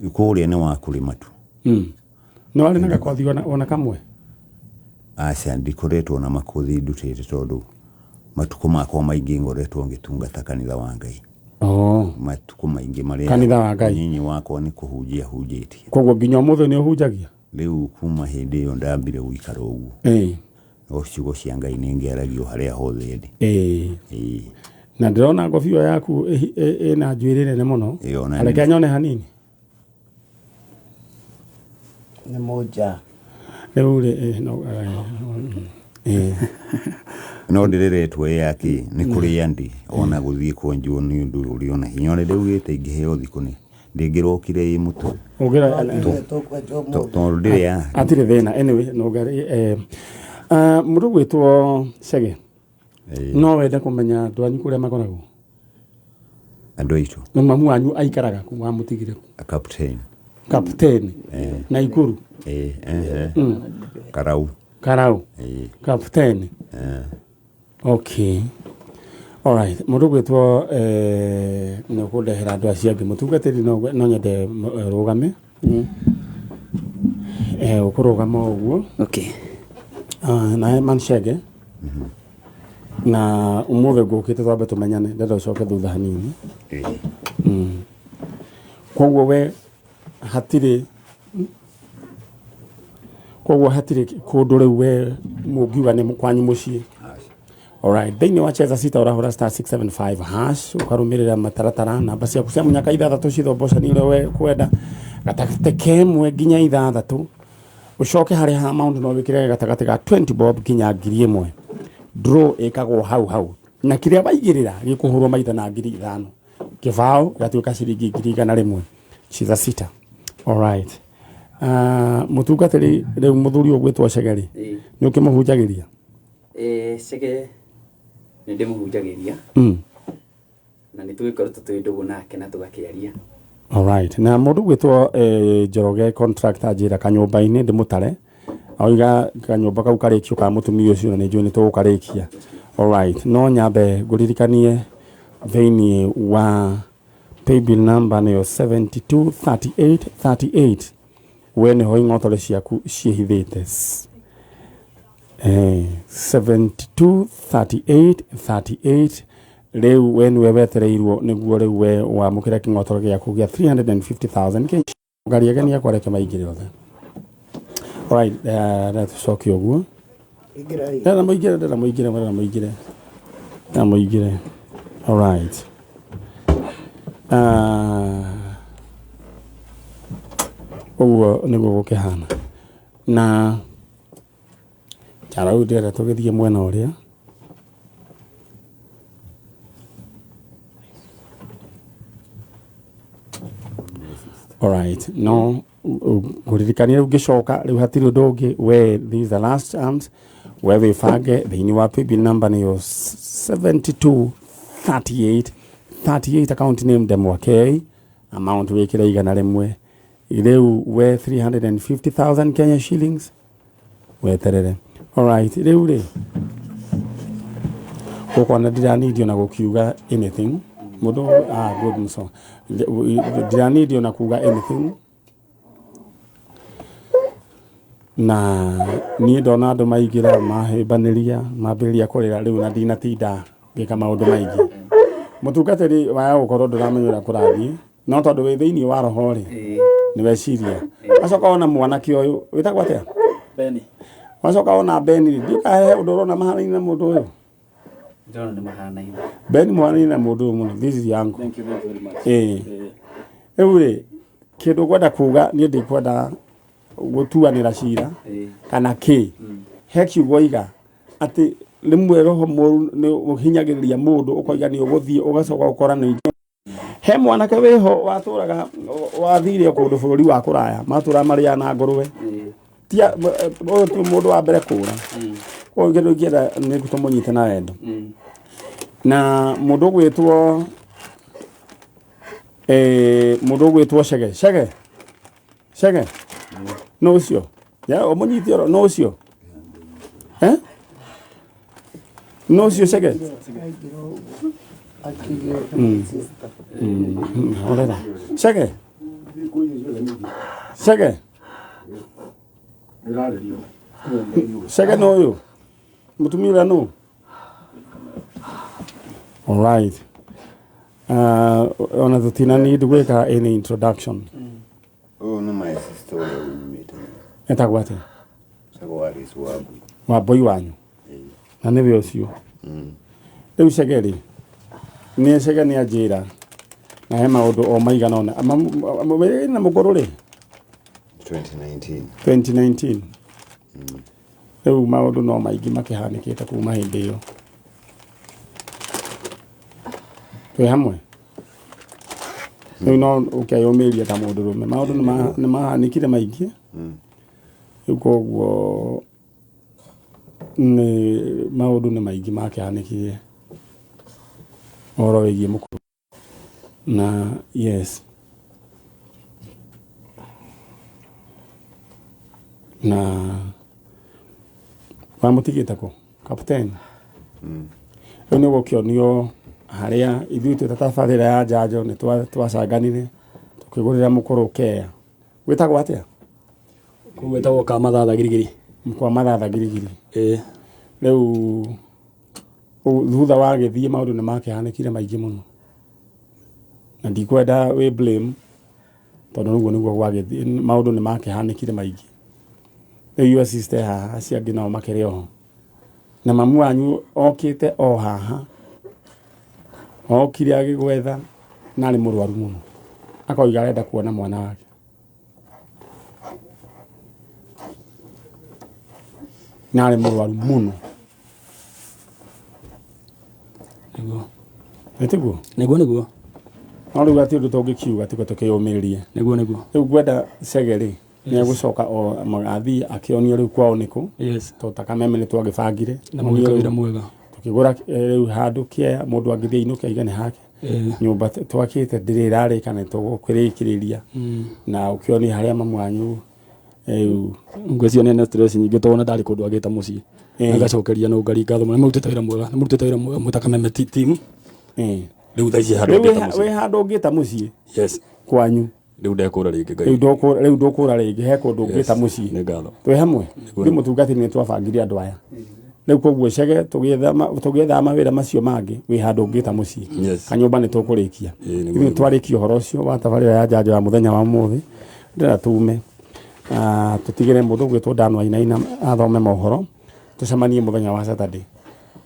Kũrĩa nĩ wa kũrĩma tu. Nĩ warĩ na gakothi ona kamwe? Aca ndikoretwo na makothi ndutĩte tondũ matukũ makwa maingĩ ngoretwo ngĩtungata kanitha wa Ngai. Matukũ maingĩ marĩa Kanitha wa Ngai. Nyinyi wakwa nĩ kũhunjia hunjĩtie. Koguo nginya ũmũthĩ nĩ ũhunjagia? Rĩu kuma hĩndĩ ĩyo ndambire gũikara ũguo. No ciugo cia Ngai nĩ ngĩaragio harĩa hothe ndĩ. Ĩĩ. Na ndĩrona ngobia yaku ĩna njuĩrĩ nene mũno. Ĩĩ, ona Reke nĩ- nyone hanini. Nĩ mũnja. Rĩu rĩ no No ndĩreretwo ĩ yake nĩ kũrĩa ndĩ ona gũthiĩ kwenjwo nĩ ũndũ ũrĩ ona hinya ũrĩa ndaugĩte ingĩheo thikũ nĩ ndĩngĩrokire ĩ mũtwe. Tondũ ndĩrĩ ya Atirĩ thĩna anyway no ngari mũndũ gwĩtwo Chege no wende kũmenya andũ anyu kũrĩa makoragwo? Andũ aitũ. Na mamu wanyu aikaraga kũ wamũtigire kũ? Captain. Captain. Naikuru. Ĩĩ. Karau. Karau. Ĩĩ. Captain. Okay. Alright, mũndũ gwĩtwo nĩ ũkũndehera andũ acio angĩ mũtungatĩri no nyende rũgame. Ũkũrũgama o ũguo. Okay. Nawe Manchege. Na ũmũthĩ ngũkĩte twambe tũmenyane ndenda ũcoke thutha hanini. Koguo we hatirĩ koguo hatirĩ kũndũ rĩu we mũngiuga nĩ kwanyu mũciĩ. Alright, thĩinĩ wa Cheza Sita ũrahũra star 675 hash ũkarũmĩrĩra mataratara namba ciaku cia mũnyaka ithathatũ cithomboca nĩ ũrĩa we kwenda gatagatĩ kemwe nginya ithathatũ ũcoke harĩa ha maũndũ no wĩkĩre gatagatĩ ga 20 bob nginya 1000. Draw ĩkagwo hau hau na kĩrĩa waigĩrĩra gĩkũhũrwo maita na 5,000, kĩbaũ gĩgatuĩka ciringi 100,000. Cheza sita. Alright. Mũtungatĩri, rĩu mũthuri ũgwĩtwo Chege rĩ, nĩ ũkĩmũhunjagĩria? Chege nĩ ndĩmũhunjagĩria na nĩ tũgĩkoretwo twĩ ndũgũ nake na tũgakĩaria. Alright. Na mũndũ gwĩtwo Njoroge contractor njĩra kanyũmba-inĩ ndĩmũtare, oiga kanyũmba kau karĩkio ka mũtumia ũcio, na nĩ njũĩ nĩ tũgũkarĩkia. Alright. No nyambe ngũririkanie thĩinĩ wa paybill number nĩyo 723838, we nĩho ing'otore ciaku ciĩhithĩte. 723838. Rĩu we nĩwe wetereirwo nĩguo rĩu we wamũkĩre kĩng'otoro gĩaku gĩa 350,000. Ngari ageni akwa reke maingĩre othe. Alright, reke tũcoke ũguo. Ndĩrenda mũingĩre, ndĩrenda mũingĩre, ndĩrenda mũingĩre, ndĩrenda mũingĩre. Alright. Ũguo nĩguo gũkĩhana na njara. Rĩu ndĩrenda tũgĩthiĩ mwena ũrĩa. Alright, no ngũririkania rĩu ngĩcoka rĩu hatirĩ ũndũ ũngĩ. We, this is the last chance. We wĩbange thĩinĩ wa paybill number nĩyo 72 38 38, account name Ndemwa K, amount wĩkĩre 100. Rĩu we 350,000 Kenya shillings weterere. Alright, rĩu rĩ gũkona ndiranidi ona gũkiuga anything mũndũ. Ah, good. So ndiranidi ona kuga anything, na niĩ ndona andũ maingĩra mahĩmbanĩria mambĩrĩria kũrĩra rĩu na ndinatinda ngĩka maũndũ maingĩ. Mũtungatĩri waya gũkorwo ndũramenya ũrĩa kũrathiĩ, no tondũ wĩ thĩinĩ wa roho rĩ, nĩ weciria wacoka wona mwanake ũyũ wĩtagwo atĩa? Beni. Wacoka wona Beni rĩ, ndiũkahe ũndũ ũrona mahanaine na mũndũ ũyũ. Ndĩrona nĩ mahanaine. Beni mũhanaine na mũndũ ũyũ mũno. This is your uncle. Thank you, thank you very much. Rĩu rĩ, kĩndũ ngwenda kuga, niĩ ndikwenda gũtuanĩra cira kana kĩ. He kiugo iga atĩ rĩmwe roho mũru nĩ ũhinyagĩrĩria mũndũ, ũkoiga nĩ ũgũthiĩ, ũgacoka ũkora nĩ he mwanake wĩho watũraga wathire kũndũ bũrũri wa kũraya, matũraga marĩaga na ngũrwe. Tia ũyũ ti mũndũ wa mbere kũra. Koguo kĩndũ ingĩenda nĩ tũmũnyite na wendo. Na mũndũ ũgwĩtwo mũndũ ũgwĩtwo Chege, Chege, Chege no ũcio ya ũmũnyite oro no ũcio, no ũcio Chege. Horera Chege, Chege, Chege no ũyũ mũtumia ũrĩa no. Alright. Ona tũtina need gwĩka any introduction. Ũyũ nĩ my sister ũrĩa umĩte. Etagwo atĩa? Etagwo Alice Wambui. Wambui wanyu na nĩwe ũcio rĩu. Chege rĩ, nĩ Chege nĩ anjĩra na he maũndũ o maigana ũna na mũkũrũ rĩ. 2019. 2019. Rĩu maũndũ no maingĩ makĩhanĩkĩte kuma hĩndĩ ĩyo. Twĩ hamwe rĩu, no ũkeyũmĩria ta mũndũrũme. Maũndũ nĩ mahanĩkire maingĩ rĩu, koguo nĩ maũndũ nĩ maingĩ makĩhanĩkire ũhoro wĩgiĩ mũkũrũ na yes na wamũtigĩte kũ captain. Rĩu nĩ gũkĩonio harĩa ithuĩ twĩ ta tabarĩra ya njanjo nĩ twacanganire tũkĩgũrĩra mũkũrũ kea. Wĩtagwo atĩa? Kũu gwĩtagwo Kamathatha Girigiri. Kwa Mathatha Girigiri. Ĩĩ. Rĩu thutha wa gĩthiĩ maũndũ nĩ makĩhanĩkire maingĩ mũno, na ndikwenda wĩ blame tondũ ũguo nĩguo gwagĩthiĩ. Maũndũ nĩ makĩhanĩkire maingĩ. Rĩu your sister haha, acio angĩ nao makĩrĩ oho, na mamu wanyu okĩte o haha, okire agĩgwetha na arĩ mũrwaru mũno, akoiga arenda kuona mwana wake. Na arĩ mũrwaru mũno. Nĩtiguo? Nĩguo nĩguo. No rĩu gati ũndũ tũngĩkiuga tiga tũkĩyũmĩrĩrie. Nĩguo nĩguo. Rĩu ngwenda Chege rĩ nĩ egũcoka o athiĩ akĩonio rĩu kwao nĩkũ. Yes. Tondũ ta Kameme nĩ twagĩbangire. Na mũgĩka wĩra mwega. Tũkĩgũra rĩu handũ kĩea mũndũ angĩthiĩ ainũke aige nĩ hake. Nyũmba twakĩte ndĩrĩ ĩrarĩka nĩ tũgũkĩrĩkĩrĩria. Na ũkĩonie harĩa mamu wanyu rĩu. Ngwĩciria nĩ stress nyingĩ tondũ ona ndarĩ kũndũ agĩta mũciĩ. Agacokeria no ngari ngatho mũno. Nĩ mũrutĩte wĩra mwega. Nĩ mũrutĩte wĩra mwega mwĩ ta Kameme team. Rĩu thaa ici handũ Rĩu angĩta mũciĩ. wĩ handũ ũngĩta mũciĩ. Yes. Kwanyu. Rĩu ndekũra rĩngĩ Ngai. Rĩu ndũkũra rĩngĩ he kũndũ ũngĩta mũciĩ. Nĩ ngatho. Twĩ hamwe. Nĩguo. Rĩu mũtungatĩri nĩ twabangire andũ aya. Rĩu koguo Chege tũgĩethaga mawĩra macio mangĩ wĩ handũ ũngĩta mũciĩ. Yes. Kanyũmba nĩ tũkũrĩkia. Ĩĩ, nĩguo, Ithuĩ nĩguo. twarĩkia ũhoro ũcio wa tabarĩra ya njanjo ya mũthenya wa ũmũthĩ. Ndĩrenda tume tũtigĩre mũndũ ũgwĩtwo Dan Wainaina athome mohoro tũcemanie mũthenya wa Saturday.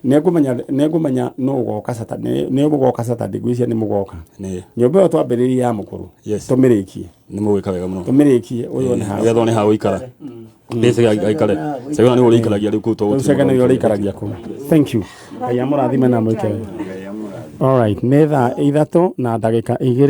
Nĩngũmenya nũ ũgoka Saturday, nĩ mũgoka Saturday, ngwĩciria nĩ mũgoka. Nĩ. Nyũmba ĩyo twambĩrĩirie ya mũkũrũ. Yes. Tũmĩrĩkie. Nĩ mũgwĩka wega mũno. Tũmĩrĩkie ũyũ nĩ ha. Nĩgetha one ha gũikara. Nĩ Chege aikare. Chege nĩwe ũrĩikaragia rĩu kũu tondũ Rĩu Chege nĩwe ũrĩikaragia kũu. Thank you. Ngai amũrathime na amwĩke wega. All right, nĩ thaa 3 na ndagĩka 2.